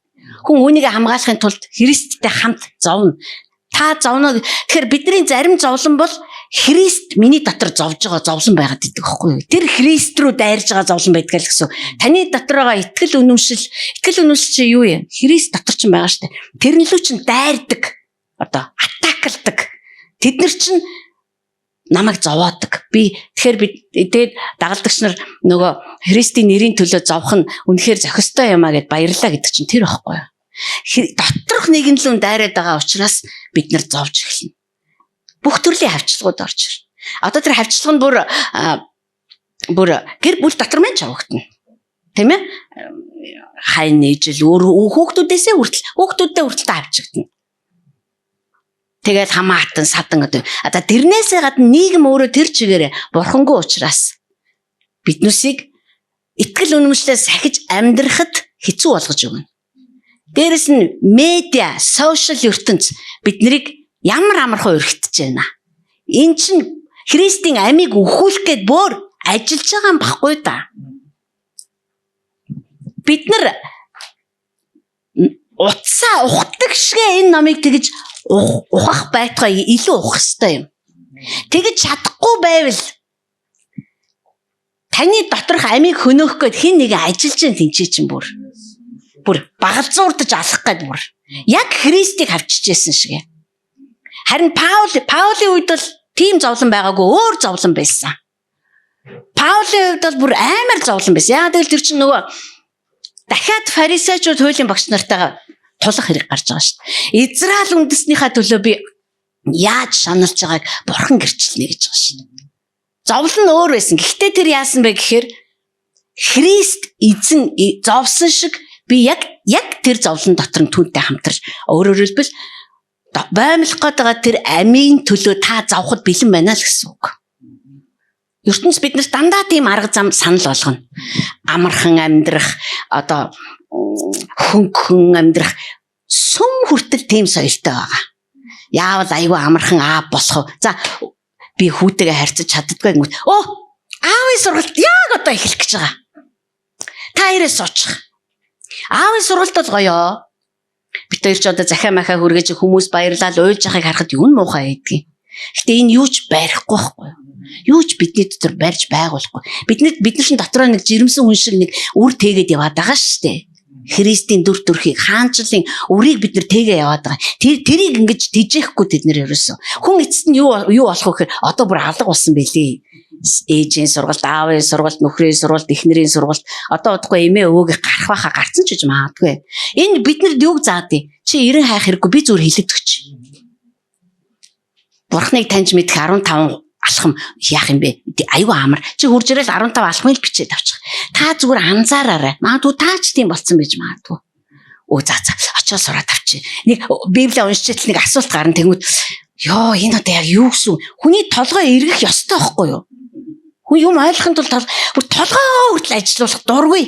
Хүн үүнийг хамгаалахын тулд Христтэй хамт зовно. Та зовно. Тэгэхээр бидний зарим зовлон бол Христ миний дотор зовж байгаа зовлон байгаад идэг байхгүй юу? Тэр Христ рүү дайрж байгаа зовлон байдаг л гэсэн. Таны дотор байгаа итгэл үнэмшил, итгэл үнэмшил чи юу юм? Христ дотор ч байгаа штэ. Тэрэн лүү чин дайрдаг. Одоо атакалдаг. Тэд нар чинь намайг зовоодог. Би тэгэхээр би тэгээд дагалдагч нар нөгөө Христийн нэрийн төлөө зовх нь үнэхээр зохистой юм а гэд баярлаа гэдэг чинь тэр байхгүй юу? Доторх нэгэн лүн дайраад байгаа учраас бид нар зовж эхэлнэ. Бүх төрлийн хавчлагууд орж ирнэ. Одоо тэр хавчлага нь бүр гэр бүл дотор мэн чавгтана. Тийм ээ? Хайн нийжил өөр хүүхдүүдээсээ хүртэл хүүхдүүдтэй хүртэл авчигдана. Тэгээд хамаатан садан гэдэг. Одоо тэрнээсээ гадна нийгэм өөрөө тэр чигээрээ бурхангүй учраас биднүсийг итгэл үнэмшлээ сахиж амьдрахад хэцүү болгож өгнө. Дээрэс нь медиа, сошиал ертөнц биднийг ямар амархан өргөтөж байна. Эн чинь Христийн амийг өхүүлэх гээд бөөр ажиллаж байгаа юм баггүй да. Бид нар утсаа ухдаг шигэ энэ номыг тэгж ухах байтугай илүү ухах ёстой юм. Тэгж чадахгүй байвал таны доторх амийг хөнөөх гээд хэн нэгэн ажиллаж байгаа тэнцээ чинь бүр. Бүр багалзуурдаж алах гээд бүр. Яг Христийг авчижсэн шиг. Харин Паулийн үед бол тийм зовлон байгаагүй өөр зовлон байсан. Паулийн хувьд бол бүр амар зовлон байсан. Яг тэгэл тэр чинь нөгөө Дахиад фарисеучуд хуулийн багш нартайгаа тулах хэрэг гарч байгаа шүү дээ. Израиль үндэснийхаа төлөө би яаж шаналж байгааг бурхан гэрчилнэ гэж байгаа шүү дээ. Зовлон нь өөр байсан. Гэхдээ тэр яасан бэ гэхээр Христ эзэн зовсон шиг би яг тэр зовлон дотор нь түүнтэй хамтарч, өөрөөр хэлбэл баймлах гээд байгаа тэр амийн төлөө та зовход бэлэн байна л гэсэн үг. ертөнц биднэрт дандаа тийм арга зам санал болгоно. Амархан амьдрах, одоо хөнгөн амьдрах сүм хүртэл тийм соёлтой байгаа. Яавал айгүй амархан аа болох вэ? За би хүүтэйгээ харьцаж чаддаггүй гингүүт. Оо, аавын сургалт яг одоо эхлэх гэж байгаа. Та ирээ суучих. Аавын сургалт бол гоё. Бид хоёр ч одоо захиа махаа хүргэж хүмүүс баярлал уйлж байгааг харахад юу нь муухай байдгийг. Гэтэ энэ юу ч барихгүй байхгүй юу? Юу ч бидний дотор барьж байгуулахгүй. Бид нар чинь дотроо нэг жирэмсэн хүн шиг нэг үр тээгээд яваад байгаа шүү дээ. Христийн дүр төрхийг, хаанчлалын үрийг бид нар тээгээ яваад байгаа. Тэрийг ингэж тэжээхгүй тэд нэр ерөөсөө. Хүн эцэст нь юу болох вэ гэхээр одоо бүр алга болсон байлээ. Ээжийн сургалт, аавын сургалт, нөхрийн сургалт, эхнэрийн сургалт одоо удахгүй эмээ өвөөг гарах байхаа гарцсан ч гэж магадгүй. Энэ биднэрд юуг заадیں۔ Чи эрен хайх хэрэггүй, би зүгээр хэлээд өгч. Бурхныг таньж мэдэх 15 алхам яах юм бэ? Айгүй амар. Чи хурж ирэл 15 алхмыг бичээд авчих. Та зүгээр анзаараарай. Магадгүй та ч тийм болцсон байж магадгүй. Өө за очоод сураад авчи. Нэг Библийг уншчихвал нэг асуулт гарна тэнгүүд. Йоо, энэ одоо яг юу гэсэн? Хүний толгой эргэх ёстой байхгүй юу? Хүн юм ойлгохын тулд бүр толгой хүртэл ажилуулах дургүй.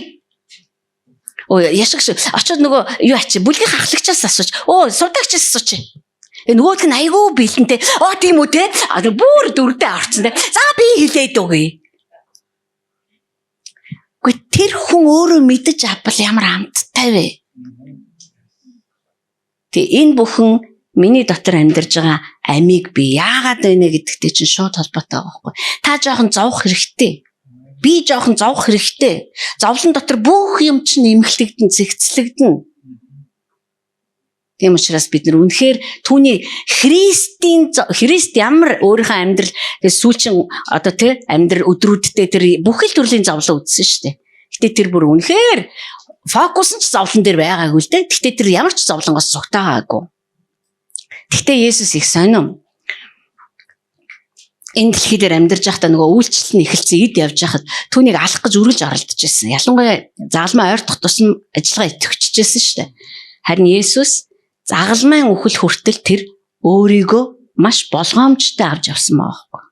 Өө яшиг шиг очоод нөгөө юу ачи бүлгийн хахлагчаас асууч. Өө судагчаас асууч. Нөгөөх нь айгүй бэлэнтэй. Оо тийм үү те. А бүр дүрдээ орцсон те. За би хэлээд өгье. Гэхдээ тэр хүн өөрөө мэдэж авбал ямар амттай вэ? Тэг энэ бүхэн миний дотор амьдарж байгаа амийг би яагаад байна гэдэгтэй чинь шууд холбоотой байгаа байхгүй. Та жоохон зовх хэрэгтэй. Би жоохон зовх хэрэгтэй. Зовлон дотор бүх юм чинь эмхлэгдэн, зэгцлэгдэн. Тийм учраас бид нар үнэхээр түүний Христ ямар өөрийнхөө амьдрал сүүлчин одоо тий амьдрал өдрүүддээ тэр бүхэл төрлийн зовлон үзсэн шүү дээ. Гэтэ тэр бүр үнэхээр фокус нь ч зовлон дээр байгаагүй л дээ. Гэтэ тэр ямар ч зовлонгоос зугтаагаагүй. Гэтэ Есүс их сонин. Энэ дэлхий дээр амьдарч байхдаа нөгөө үйлчлэл нь эхэлсэн эд явж байхад түүнийг алах гэж үргэлж оролдож байсан. Ялангуяа загалмай ойртох тусам ажиллагаа идэвхжижсэн шүү дээ. Харин Есүс загалмайн үхэл хүртэл тэр өөрийгөө маш болгоомжтой авч явсан байгаа байхгүй.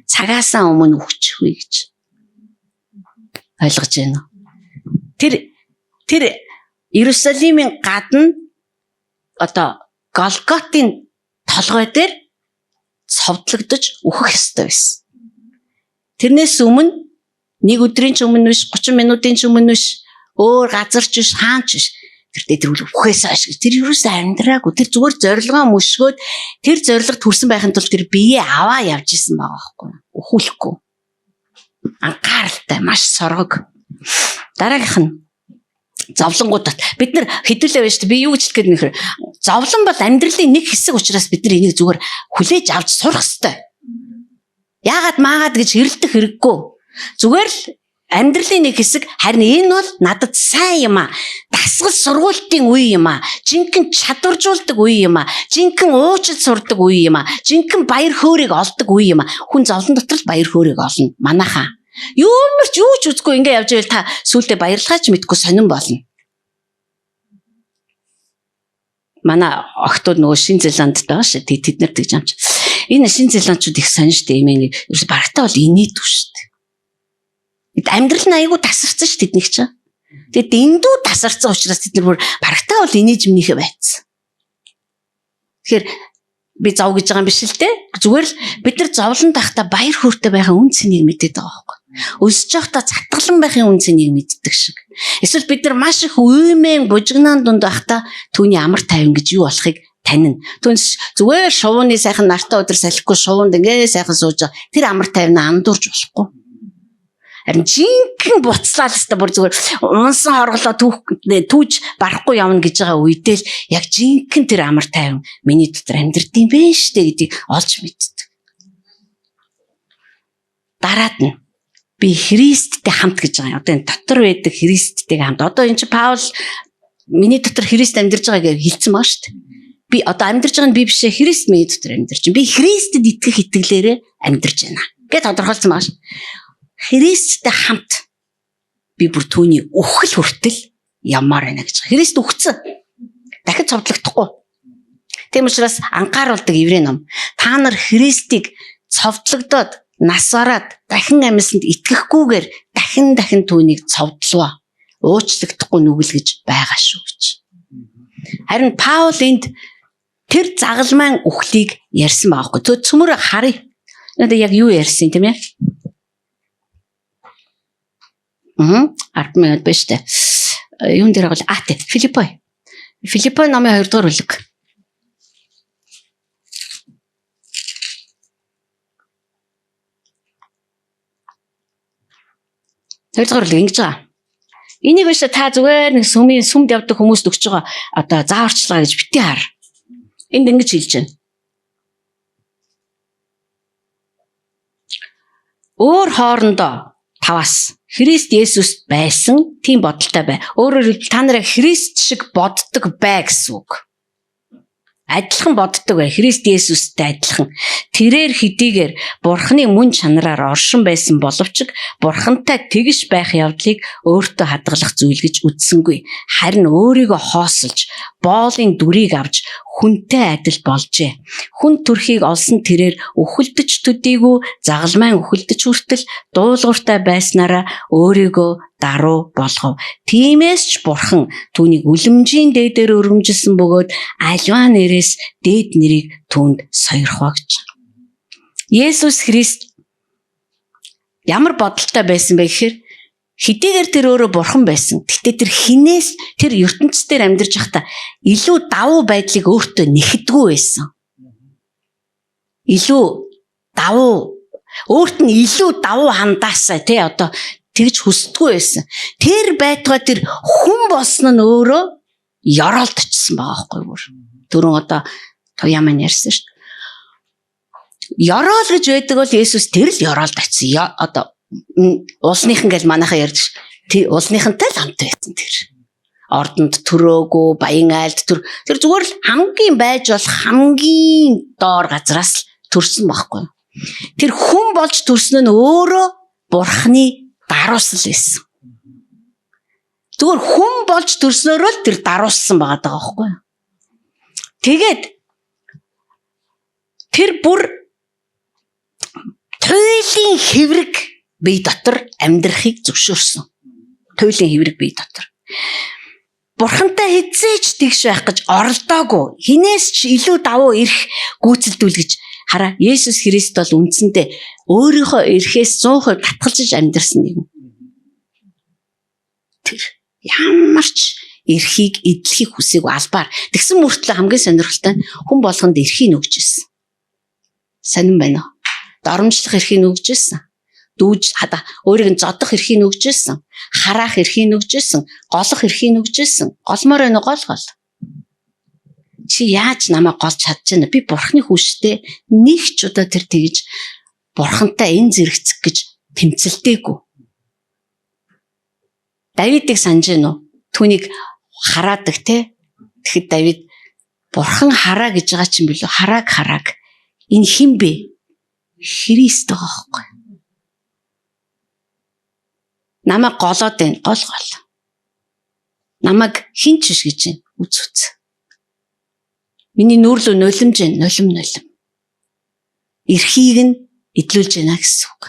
Цагаасаа өмнө үхчихвээ гэж ойлгож байна уу? Тэр Иерусалимын гадна одоо Голготын толгой дээр цовдлогдож үхэх ёстой байсан. Тэрнээс өмнө нэг өдрийн ч өмнө биш, 30 минутын ч өмнө биш, өөр газар ч биш, хаан ч биш. Тэртээ тэр үхээс хойш гэж тэр юусаа амьдраагүй. Тэр зүгээр зорилгоо мөшгөөд тэр зорилгод хүрсэн байхын тулд тэр биеэ аваа явж исэн байгаа байхгүй юу? Үхүүлэхгүй. Анхааралтай, маш соргог. Дараагийнх нь зовлонгууд бид нар хэдүүлээ байж би юу гэж хэлэх гээд нэхэр зовлон бол амьдралын нэг хэсэг учраас бид нар энийг зүгээр хүлээж авч сурах ёстой. Яагаад маагаад гэж хэрэлдэх хэрэггүй. Зүгээр л амьдралын нэг хэсэг, харин энэ бол надад сайн юм аа. Дасгал сургуулийн үе юм аа. Жинхэнэ чадваржуулдаг үе юм аа. Жинхэнэ уучлал сурдаг үе юм аа. Жинхэнэ баяр хөөрийг олдог үе юм аа. Хүн зовлон дотор л баяр хөөрийг олно. Манайхаа. Юу ч юу ч үзгүй ингээ явж байвал та сүултээ баярлахаа ч мэдгүй сонирн болно. Манай охтууд нөгөө Шинэ Зеландд байгаа шүү. Тэд нар тэгж амч. Энэ Шинэ Зеландчууд их сонь шүү дээ. Ийм ерөөс барагтаа бол инээдгүй шүү дээ. Амьдрал нь айгүй тасарсан шүү тэднийг чинь. Тэгээд дэндүү тасарсан учраас тэд нар бүр барагтаа бол инээж минийхээ байцсан. Тэгэхээр би зов гэж байгаа юм биш л дээ. Зүгээр л бид нар зовлон тахта баяр хөөртэй байхын үн цэнийг мэдээд байгаа байхгүй. Өсөж байхдаа цатгалан байхын үн цэнийг мэддэг шиг. Эсвэл бид нар маш их уймэн бужигнаан дунд байхдаа түүний амар тайван гэж юу болохыг танина. Түүнээс зүгээр шувууны сайхан нартай өдөр салхигүй шувуунд ингээ сайхан сууж байгаа. Тэр амар тайвнаа андуурч болохгүй. Харин жинхэнэ буцлаа л өстой бүр зүгээр унсан хорголоо түүж барахгүй явна гэж байгаа үедээ л яг жинхэнэ тэр амар тайван миний дотор амьдрдсан бэ штэ гэдгийг олж мэддэг. Дараад нь Би Христтэй хамт гэж байгаа юм. Одоо энэ дотор байдаг Христтэй хамт. Одоо энэ чинь Паул миний дотор Христ амьдарч байгаа гэж хэлсэн байгаа шүү дээ. Би одоо амьдарч байгаа нь би биш ээ, Христ миний дотор амьдарч байна. Би Христэд итгэх итгэлээрээ амьдарч байна гэж тодорхойлсон байгаа шүү. Христтэй хамт би бүр түүний үхэл хүртэл ямаар байна гэж. Христ үхсэн. Дахид цовдлогдохгүй. Тийм учраас анхааруулдаг Еврей ном. Та нар Христийг цовдлогдоод нас бараад дахин амьсанд итгэхгүйгээр дахин дахин түүнийг цовдлоо. Уучлагдахгүй нүгэл гэж байгаа шүү гэж. Харин Паул энд тэр загалмайн үхлийг ярьсан байгаа хгүй. Цөмөр харъя. Надад яг юу ярьсан тийм ээ? 10 минут байна штэ. Юун дээр бол а тий Филиппой. Филиппой номын 2 дугаар бүлэг. Хоёрдугаар бүлэг ингэж байгаа. Энийг биш та зүгээр нэг сүмийн сүмд явдаг хүмүүст өгч байгаа одоо зааварчилгаа гэж бити хар. Энд ингэж хэлж байна. Өөр хоорондоо 5-аас Христ Есүст байсан тийм бодолтой бай. Өөрөөр хэлбэл та нарыг Христ шиг боддог бай гэсэн үг. Адилхан боддог бай. Христ Есүстэй адилхан. Тэрээр хэдийгээр Бурхны мөн чанараар оршин байсан боловч Бурхантай тэгш байх явдлыг өөртөө хадгалах зүйл гэж үзсэнгүй. Харин өөрийгөө хоосолж, боолын дүрийг авч хүнтэй адил болжээ. Хүн төрхийг олсон тэрээр үхэлдэж төдийгүй загалмайн үхэлдэж хүртэл дуулууртай байснараа өөрийгөө даруй болгов. Тиймээс ч Бурхан түүнийг үлэмжийн дээдээр өргөмжилсөн бөгөөд аливаа нэрээс дээд нэрийг түүнд сойрхоо гэж. Есүс Христ ямар бодолтой байсан бэ гэхээр хэдийгээр тэр өөрөө бурхан байсан. Гэхдээ тэр хинээс тэр ертөнцийн амьдарч байхдаа илүү давуу байдлыг өөртөө нэхэдгүй байсан. Илүү давуу өөрт нь илүү давуу хандаасаа тий одоо тэгж хүсдэггүй байсан. Тэр байтугай тэр хүн болсон нь өөрөө ёроолд очсон байгаа байхгүй юу? Түрүүн одоо туяа маань ярьсан шүү дээ. Ёроол гэж байдаг бол Есүс тэр л ёроолд очсон. Одоо улсныхан гэж манайхаа ярьж тэр улсныхантай л хамт байсан тэр. Ордонд төрөөгөө, баян айлд төр. Тэр зүгээр л хамгийн байж болох хамгийн доор газраас л төрсөн байхгүй юу? Тэр хүн болж төрсөн нь өөрөө Бурхны даруусал байсан. Зүгээр хүн болж төрснөөрөө л тэр дарууссан байгаа даа байхгүй юу? Тэгээд тэр бүр туйлын хэврэг бие дотор амьдрахыг зөвшөөрсөн. Туйлын хэврэг бие дотор. Бурхантай хэзээ ч тэгш байх гэж оролдоогүй. Хинээс ч илүү давуу эрх гүйцэлдүүл гэж хараа. Есүс Христ бол үндсэндээ өөрийнхөө эрхээс 100% татгалзаж амьдарсан нэгэн. Тэр ямар ч эрхийг эдлэхийг хүсээгүй албаар. Тэгсэн мөртлөө хамгийн сонирхолтой нь хүн болгонд эрхийг өгч ирсэн. Сонин байна уу? Доромжлох эрхийг өгч ирсэн. Дүүж хада өөрийг нь зодох эрхийг өгч ирсэн. Хараах эрхийг өгч ирсэн. Голох эрхийг өгч ирсэн. Голмоор байна уу? Гол гол. Чи яаж намайг голж чадж байна? Би бурхны хүүштэй нэг ч удаа тэр тэгж бурхантай энэ зэрэгцэх гэж тэмцэлдээгүй. Давидыг санаж байна уу? Түүнийг хараадаг те. Тэгэхэд Давид бурхан хараа гэж байгаа чинь билүү? Харааг харааг. Энэ хэн бэ? Христ байгаа байхгүй. Намайг голоод байна. Гол гол. Намайг хэн ч биш гэж байна. Үз үз. Миний нүүрлөө нулимж байна. Нулим нулим. Эрхийг нь эдлүүлж байна гэсэн үг.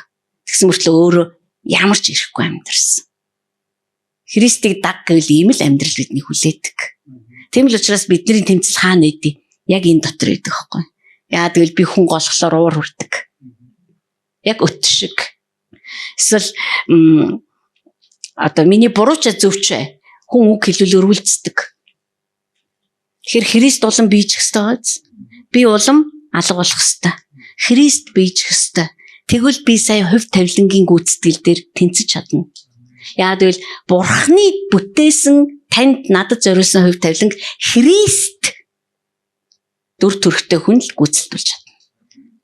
Тэгсэн мөртлөө өөрөө ямар ч эрэхгүй амьдарсан. Христийг даг гэвэл ийм л амьдрал бидний хүлээдэг. Тийм л учраас бидний тэмцэл хаана өгдөө? Яг энэ дотор өгдөг байхгүй. Яа тэгвэл би хүн голхлоор уур хүрдэг. Яг өт шиг. Эсвэл одоо миний буруу ч зөвч бай. Хүн үг хэлвэл өргөлцдөг. Тэгэхээр Христ улам бийжих ёстой биз? Би улам алга болох ёстой. Христ бийжих ёстой. Тэгвэл би сая хувь тавилангийн гүйцэтгэл дээр тэнцэж чадна. Яа гэвэл Бурхны бүтээсэн танд надад зориулсан хувь тавиланг Христ дүр төрхтэй хүн л гүйцэлдүүлж чадна.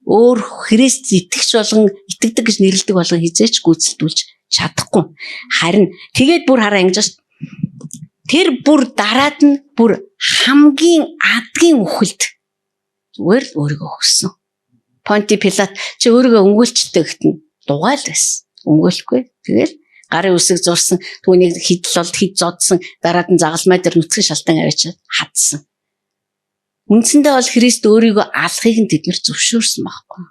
Өөр Христ итгэгч болгон итгэдэг гэж нэрлэдэг болгон хизээч гүйцэлдүүлж чадахгүй. Харин тэгээд бүр хараа ингэж ш. Тэр бүр дараад нь бүр хамгийн адгийн үхэлд зүгээр л өөрийгөө өгсөн. Понти Пилат чи өөрийгөө өмгөөлчтэй гэхэд нь дугаал байсан. Өмгөөлөхгүй. Тэгэл гарын үсэг зурсан, түүнийг хидл болд хид зодсон, дараад нь загалмай дээр нүцгэн шалтан аваачаад хадсан. Үндсэндээ бол Христ өөрийгөө алахыг нь тэд нар зөвшөөрсөн байхгүй.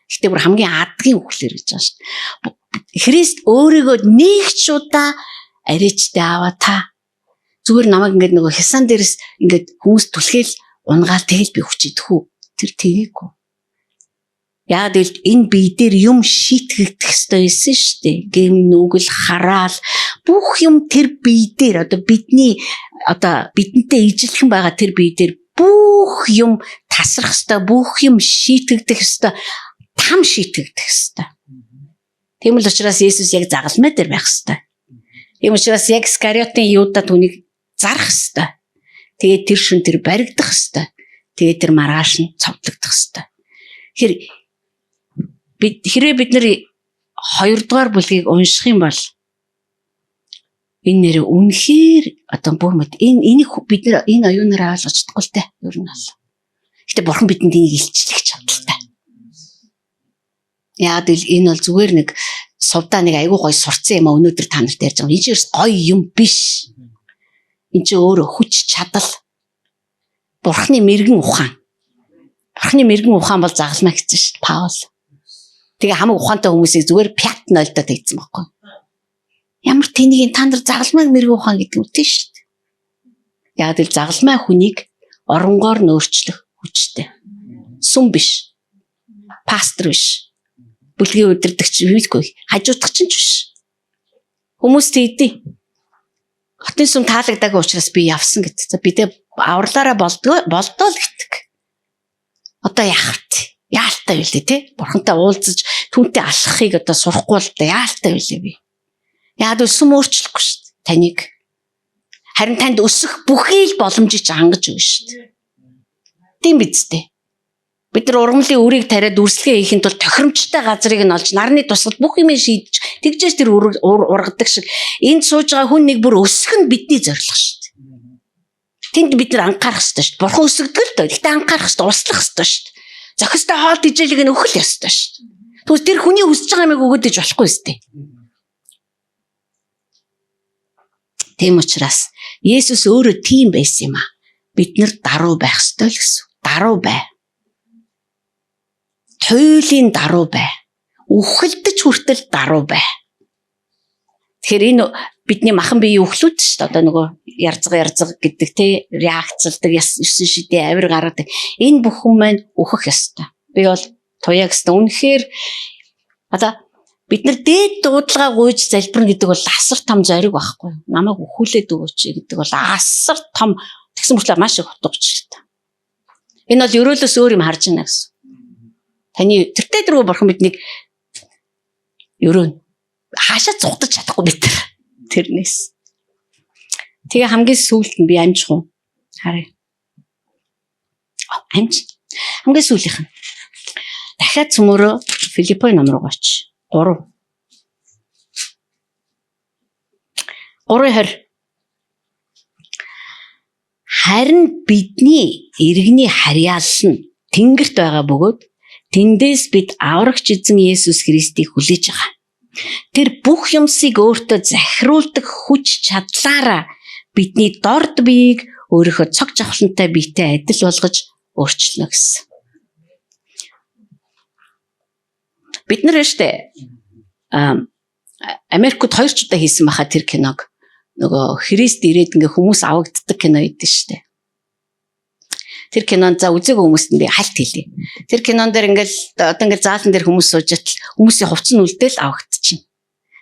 Гэтэ бүр хамгийн адгийн үхлээр гэж байгаа шүү дээ. Христ өөрийгөө нэг ч удаа аричтай аваа та. Зүгээр намайг ингээд нөгөө хясан дээрс ингээд хүмүүс түлхээл унгаал тэгэл би хүчидэх үү. Тэр тэгээгүй. Яг л энэ бие дээр юм шийтгэгдэх ёстой байсан шүү дээ. Гэм нүгэл хараал бүх юм тэр бие дээр одоо бидний одоо бидэнтэй ижилхэн байгаа тэр бие дээр бүх юм тасрах ёстой, бүх юм шийтгэгдэх ёстой, там шийтгэгдэх ёстой. Тийм л учраас Есүс яг загалмай дээр байх ёстой. Тийм учраас яг Искариотын Юда түүнийг зарах ёстой. Тэгээд тэр шүн тэр баригдах ёстой. Тэгээд тэр маргааш нь цовдлогдох ёстой. Тэгэхээр бид хэрвээ бид нар хоёрдугаар бүлгийг унших юм бол энэ нэр үнэхээр одоо бүр мэд энэ энийг бид нар энэ оюунаараа ойлгож чадахгүй л дээ. Ер нь бол. Гэтэ бурхан бидэнд энийг илчлэх чадaltaй. Яг л энэ бол зүгээр нэг сувдаа нэг айгүй гоё сурцсан юм а өнөөдөр та нарт ярьж байгаа. Энэ чинь гоё юм биш. Энэ чинь өөрөө хүч чадал. Бурханы мэрэгэн ухаан. Бурханы мэрэгэн ухаан бол загалмай гэсэн шүү дээ. Паул. Тэгээ хамаг ухаантай хүмүүсийг зүгээр пят нойлдоо тэгсэн байхгүй. Ямар тэнийг та нар загалмайг мэрэгэн ухаан гэдэг юм тийм шүү дээ. Яг л загалмай хүнийг оронгоор нь өөрчлөх хүчтэй. Сүм биш. Пастор биш. Бүлгийн удирдагч хийхгүй. Хажуудах чинь ч биш. Хүмүүс тэгдэй. Хотын сүм таалагдаагүй учраас би явсан гэдэг. За би тэ авралаараа болдгоо болдоо л гэдэг. Одоо яах вэ? Яалтай байлээ те. Бурхантай уулзаж түүнтэй алхахыг одоо сурахгүй л да яалтай байлээ би. Яагаад вэ сүм өөрчлөхгүй шүү дээ таныг. Харин танд өсөх бүхий л боломжийг чи хангаж өгнө шүү дээ. Тийм биз дээ. Бид нар ургамлын үрийг тариад үрслэгээ хийхэд тулд тохиромжтой газрыг нь олж нарны тусгал бүх юм шийдэж тэгжээс тэр ургадаг шиг энд сууж байгаа хүн нэг бүр өсөх нь бидний зорилго шүү дээ. Тэнд бид нар анхаарах хэрэгтэй шүү дээ. Бурхан өсгдөг л дөө. Гэхдээ анхаарах хэрэгтэй, услах хэрэгтэй шүү дээ. Зохистой хоол тижээлийг нь өгөх л ёстой шүү дээ. Тэгвэл тэр хүний хүсэж байгаа юмыг өгөөд иж болохгүй үстэй. Тийм учраас Есүс өөрөө тийм байсан юм аа. Бид нар даруй байх ёстой л гэсэн. Даруй бай. Туйлын даруй бай. Үхэлдэж хүртэл даруй бай. Тэгэхээр энэ бидний махан биеийн үхлүүд шүү дээ. Одоо нөгөө ярзга ярзга гэдэг те реакцлдаг 9 шидэ авир гаргадаг. Энэ бүхэн маань өөхөх ёстой. Би бол туяа гэсэн үнэхээр одоо бид нар дээд дуудлага гуйж залбирна гэдэг бол асар том зориг байхгүй. Намайг өхүүлээд өгөөч гэдэг бол асар том тэгсэн мөртлөө маш их утга учиртай. Энэ бол ерөөлөөс өөр юм харж байна гэсэн. Таны тэртээ дөрөв бурхан биднийг ерөөн хаашаа зугтаж чадахгүй бид нар тэрнээс. Тэгээ хамгийн сүүлд нь би амжих уу? Харъя. Амж. Хамгийн сүүлийнх нь. Дахиад цөмөрөө Филиппой ном руу оч. 3. 3:20. Харин бидний иргэний харьяалал нь тэнгэрт байгаа бөгөөд тэндээс бид аврагч эзэн Есүс Христийг хүлээж байгаа. Тэр бүх юмсыг өөртөө захируулдаг хүч чадлаараа бидний дорд биеийг өөрийнхөө цог жавхлантай биетэй адил болгож өөрчилнө гэсэн. Бид нар штэ Америкт 2 ч удаа хийсэн баха тэр киног. Нөгөө Христ ирээд ингээ хүмүүс авагддаг кино идэв штэ. Тэр кинонд за үзээгүй хүмүүст нь би хальт хэлье. Тэр кинон дээр ингээл одоо ингээл заалан дээр хүмүүс сууж атал хүмүүсийн хувцас нь үлдээл авагдчихна.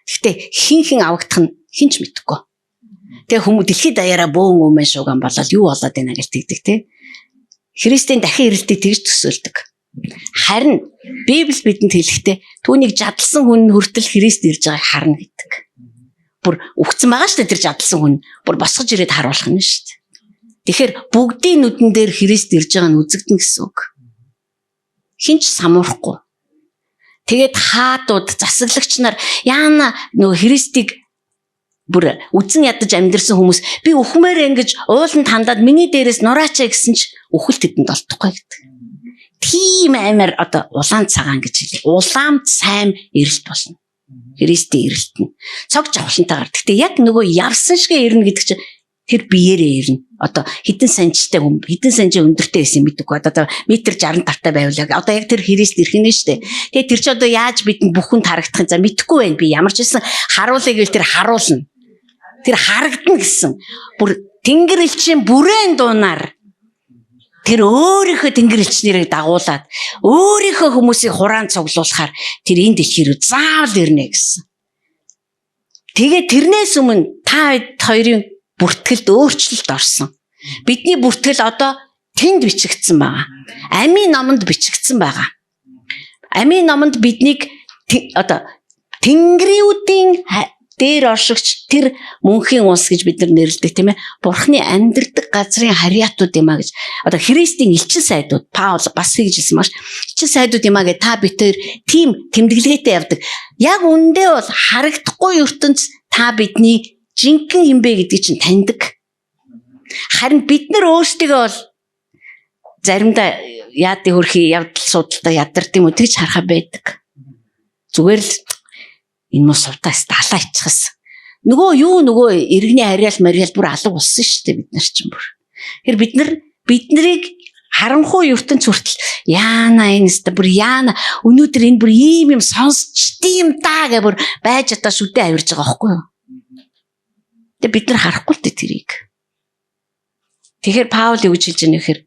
Гэхдээ хин хин авагдах нь хин ч мэдэхгүй. Тэгээ хүмүүс дэлхийд даяараа бөөн өмнө шууган болол юу болоод байна гэж тэгдэг те. Христийн дахин ирэлтийг тэгж төсөөлдөг. Харин Библи бидэнд хэлэхдээ түүнийг жадалсан хүн нь хүртэл Христ ирж байгааг харна гэдэг. Бүр үхсэн байгаа шүү дээ тэр жадалсан хүн. Бүр босгож ирээд харуулах нь шүү дээ. Тэгэхээр бүгдийн нүдэн дээр Христ ирж байгаа нь үзэгдэнэ гэсэн үг. Хинч самуурахгүй. Тэгээд хаадууд, засаглагч нар яана нөгөө Христийг бүр үзэн ядаж амьдэрсэн хүмүүс би үхмээр ингэж ууланд хандаад миний дээрээс нураач гэсэн ч үхэл тэдэнд олдохгүй гэдэг. Тийм амар одоо улаан цагаан гэж хэлээ. Улаан сайн эрэлт болно. Христийн эрэлт нь цог жавхлантайгаар. Гэхдээ яг нөгөө явсан шигэ ирнэ гэдэг чинь тэр биеэрээ ирнэ. Одоо хідэн санжтай хүн, хідэн санжийн өндөртэй байсан мэдээгүй. Одоо метр 65 таа байвал яг одоо яг тэр Христ ирэх нь шүү дээ. Тэгээ тэр чи одоо яаж бидэнд бүхэнд харагдах юм, за мэдэхгүй байна би. Ямар ч байсан харуулъя гэвэл тэр харуулна. Тэр харагдана гэсэн. Бүр тэнгэр элчийн бүрээн дуунаар тэр өөрийнхөө тэнгэр элчнэрийг дагуулад өөрийнхөө хүмүүсийг хураан цуглуулахаар тэр энэ дэлхий рүү заавал ирнэ гэсэн. Тэгээ тэрнээс өмнө та хоёрын бүртгэлд өөрчлөлт орсон. Бидний бүртгэл одоо тэнд бичигдсэн байгаа. Амийн номонд бичигдсэн байгаа. Амийн номонд биднийг одоо Тэнгэрүүдийн дээр оршигч тэр мөнхийн улс гэж бид нар нэрлэдэг, тийм ээ. Бурхны амьдардаг газрын харьяатууд юм а гэж. Одоо Христийн элчин сайдууд, Паул бас хийж хэлсэн маш. Элчин сайдууд юм а гэж та бид тэр тийм тэмдэглэгээтэй явдаг. Яг үндэ бол харагдахгүй ертөнц та бидний жинхэнэ хинбэ гэдгийг чинь таньдаг. Харин бид нар өөрсдөө бол заримдаа яадын хөрхи явдал судалдаа ядард юм уу тэгж харахаа байдаг. Зүгээр л энэ мус сувтаас далаа ичхас. Нөгөө юу нөгөө иргэний хариал мариал бүр алга болсон шүү дээ бид нар чинь бүр. Тэгэхээр бид нар биднийг харанхуй ертөнц хүртэл яана энэ өстө бүр яана өнөөдөр энэ бүр ийм юм сонсчдээ юм даа гэ бүр байж одоо шүдэ авирж байгаа байхгүй юу? Тэгээ бид нар харахгүй л дээ тэрийг. Тэгэхээр Паул юу гэж хэлж байгаа нөхөр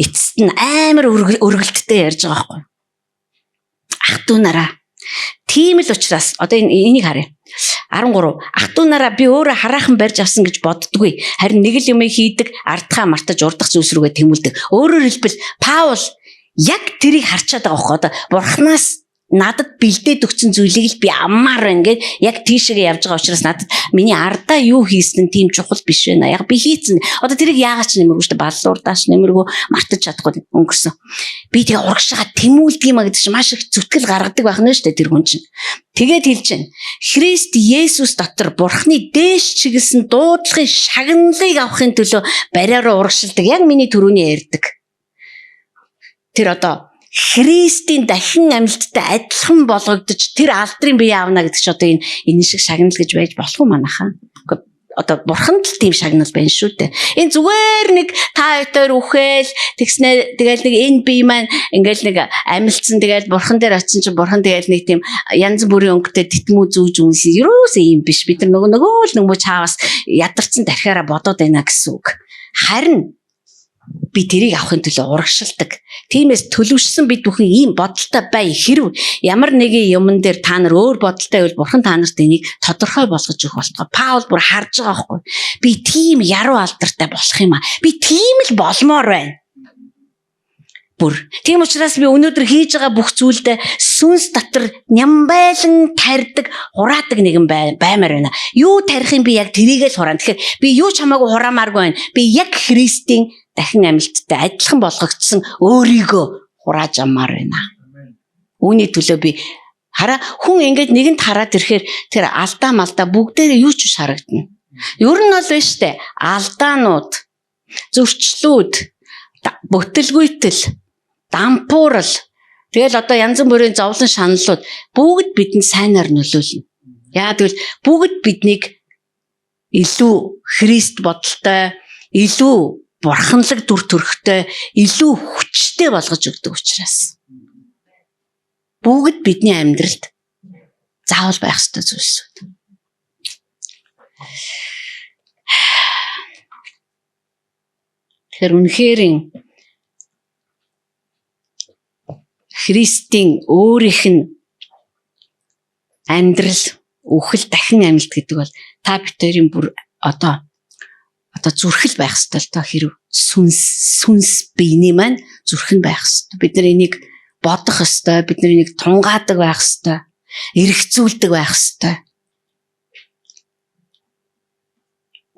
эцэст нь амар өргөлттэй ярьж байгаа байхгүй юу? Ах トゥ нараа. Тийм л учраас одоо энийг харъя. 13. Ах トゥ нараа би өөрөө хараахан барьж авсан гэж боддггүй. Харин нэг л юм хийдэг, ардхаа мартаж урдах зүйлс рүүгээ тэмүүлдэг. Өөрөөр хэлбэл Паул яг тэрийг харчаад байгаа байхгүй. Одоо Бурханаас надад бэлдээд өгсөн зүйлийг л би аммаар байна гэд яг тийшээгээ явж байгаа учраас надад миний ардаа юу хийсэн нь тийм чухал биш байна. Яг би хийцэн. Одоо тэрийг яагаад ч нэмэргүй шүү дээ. Баллуурдаач нэмэргүй мартаж чадахгүй өнгөрсөн. Би тэгээ урагшаага тэмүүлдэг юм а гэдэг чинь маш их зүтгэл гаргадаг байх нь шүү дээ тэр хүн чинь. Тэгээд хэлж байна. Христ Есүс дотор Бурхны дээш чиглэсэн дуудлагын шагналыг авахын төлөө бариараа урагшилдаг. Яг миний төрөүний ярьдаг. Тэр одоо Христийн дахин амьлттай адилхан болгогдож тэр алдрын бие аавна гэдэг чи одоо энэ шиг шагнал гэж байж болох уу манайхаа? Одоо бурханд л тийм шагнал байна шүү дээ. Энэ зүгээр нэг та хоёроор үхэл тэгснэ тэгэл нэг энэ бие маань ингээл нэг амьлцсан тэгэл бурхан дээр очисон чинь бурхан тэгэл нэг тийм янз бүрийн өнгөтэй тэтмүү зүүж үнс ерөөсөө юм биш. Бид нар нөгөө л нөгөө чаавас ядарсан тархиараа бодоод байна гэсэн үг. Харин би тэрийг авахын төлөө урагшилдаг. Тиймээс төлөвшсөн бид бүхэн ийм бодолтой бай. Хэрв ямар нэгэн юмн дээр та нар өөр бодолтой байвал бурхан та нарт энийг тодорхой болгож өгөх болтгой. Паул бүр харж байгаа байхгүй. Би тийм яруу алдартай болох юм а. Би тийм л болмоор байна. Бүр. Тийм учраас би өнөөдөр хийж байгаа бүх зүйлдээ сүнс дотор нямбайлан тарьдаг, хураадаг нэгэн баймаар байна. Юу тарих юм би яг тэрийг л хураана. Тэгэхээр би юу ч хамаагүй хураамааргүй байна. Би яг Христийн дахин амьлттай адилхан болгогдсон өөрийгөө хурааж амаар байна. Үүний төлөө би хараа хүн ингээд нэгэнт хараад ирэхээр тэр алдаа малдаа бүгдээрээ юу ч биш харагдана. Ер нь бол биш үү? Алдаанууд, зөрчлүүд, бүтэлгүйтэл, дампуурал, тэгэл одоо янз бүрийн зовлон шаналлууд бүгд бидэнд сайнаар нөлөөлнө. Яа гэвэл бүгд биднийг илүү Христ бодолтой, илүү бурханлаг дүр төрхтэй, илүү хүчтэй болгож өгдөг учраас бүгд бидний амьдралд заавал байх ёстой зүйлсүүд. Тэгэхээр үнэхээр Христийн өөрийнх нь амьдрал, үхэл, дахин амьлт гэдэг бол та бид хоёрын бүр одоо зүрхэл байх ёстой л доо. Хэрв сүнс биений маань зүрх нь байх ёстой. Бид нар энийг бодох ёстой, бид нар энийг тунгаадаг байх ёстой, эргцүүлдэг байх ёстой.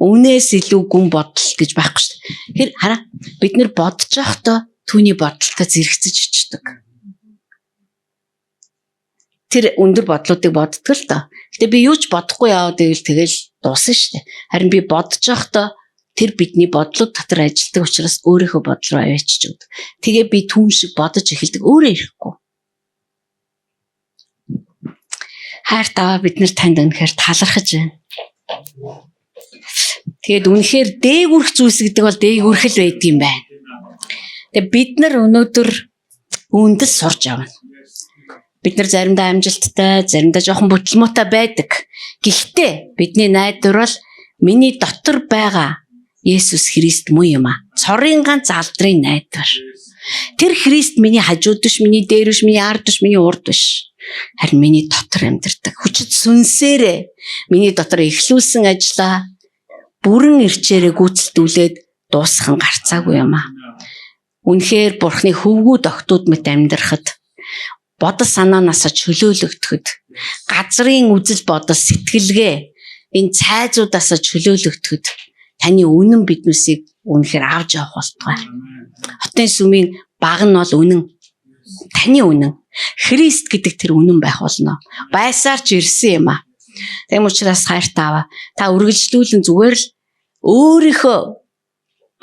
Үүнээс илүү гүн бодол гэж байхгүй шүү дээ. Тэгэхээр хараа бид нар бодож байхдаа Түүний бодолтой зэрэгцэж очдог. Тэр өндөр бодлуудыг боддог л доо. Гэтэ би юу ч бодохгүй яваад ивэл тэгэл дуусна шүү дээ. Харин би бодож байхдаа тэр бидний бодлууд дотор ажилладаг учраас өөрийнхөө бодол руу аваачиж өгдөг. Тэгээ би түн шиг бодож эхэлдэг, өөрөө ирэхгүй. Хайрт аваа, бид нар танд үнэхээр талархаж байна. Тэгээд үнэхээр дээгүрх зүйлс гэдэг бол дээгүрх л байдаг юм байна. Тэгээд бид нар өнөөдөр үүнд л сурч авна. Бид нар заримдаа амжилттай, заримдаа жоохон бүтэлмуутай байдаг. Гэхдээ бидний найдвар бол миний дотор байгаа Есүс Христ мөн юм а. Цорын ганц алдрын найдвар. Тэр Христ миний хажууд биш, миний дээр биш, миний ард биш, миний урд биш. Харин миний дотор амьдардаг. Хүчит сүнсээрээ миний дотор эхлүүлсэн ажлаа бүрэн эрчээрээ гүйцэлдүүлээд дуусгах нь гарцаагүй юм а. Үнэхээр Бурхны хөвгүүд огтуд мэт амьдрахад, бодол санаанаасаа чөлөөлөгдөхөд, газрын үзэл бодол сэтгэлгээ энэ цайзуудаасаа чөлөөлөгдөхөд таны үнэн биднүсийг үнэхээр авч явах болтугай. Хотын сүмийн баг нь бол үнэн. Таны үнэн. Христ гэдэг тэр үнэн байх болно. Байсаар ч ирсэн юм а. Тийм учраас хайртай аваа, та үргэлжлүүлэн зүгээр л өөрийнхөө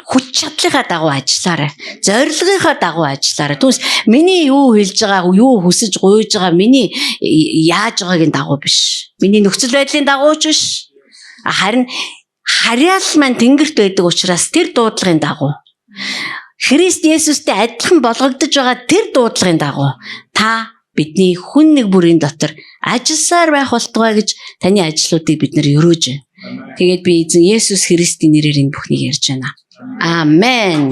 хүч чадлынхаа дагуу ажиллаарай. Зорилгынхаа дагуу ажиллаарай. Түүнээс миний юу хэлж байгаа, юу хүсэж гуйж байгаа, миний яаж байгаагийн дагуу биш. Миний нөхцөл байдлын дагуу ч биш. Харин харьяал маань тэнгэрт байдаг учраас тэр дуудлагын дагуу, Христ Есүстэй адилхан болгогдож байгаа тэр дуудлагын дагуу та бидний хүн нэг бүрийн дотор ажилласаар байх болтугай гэж таны ажлуудыг бид нар өрөөж байна. Тэгээд би эзэн Есүс Христийн нэрээр энэ бүхнийг ярьж байна. Амен.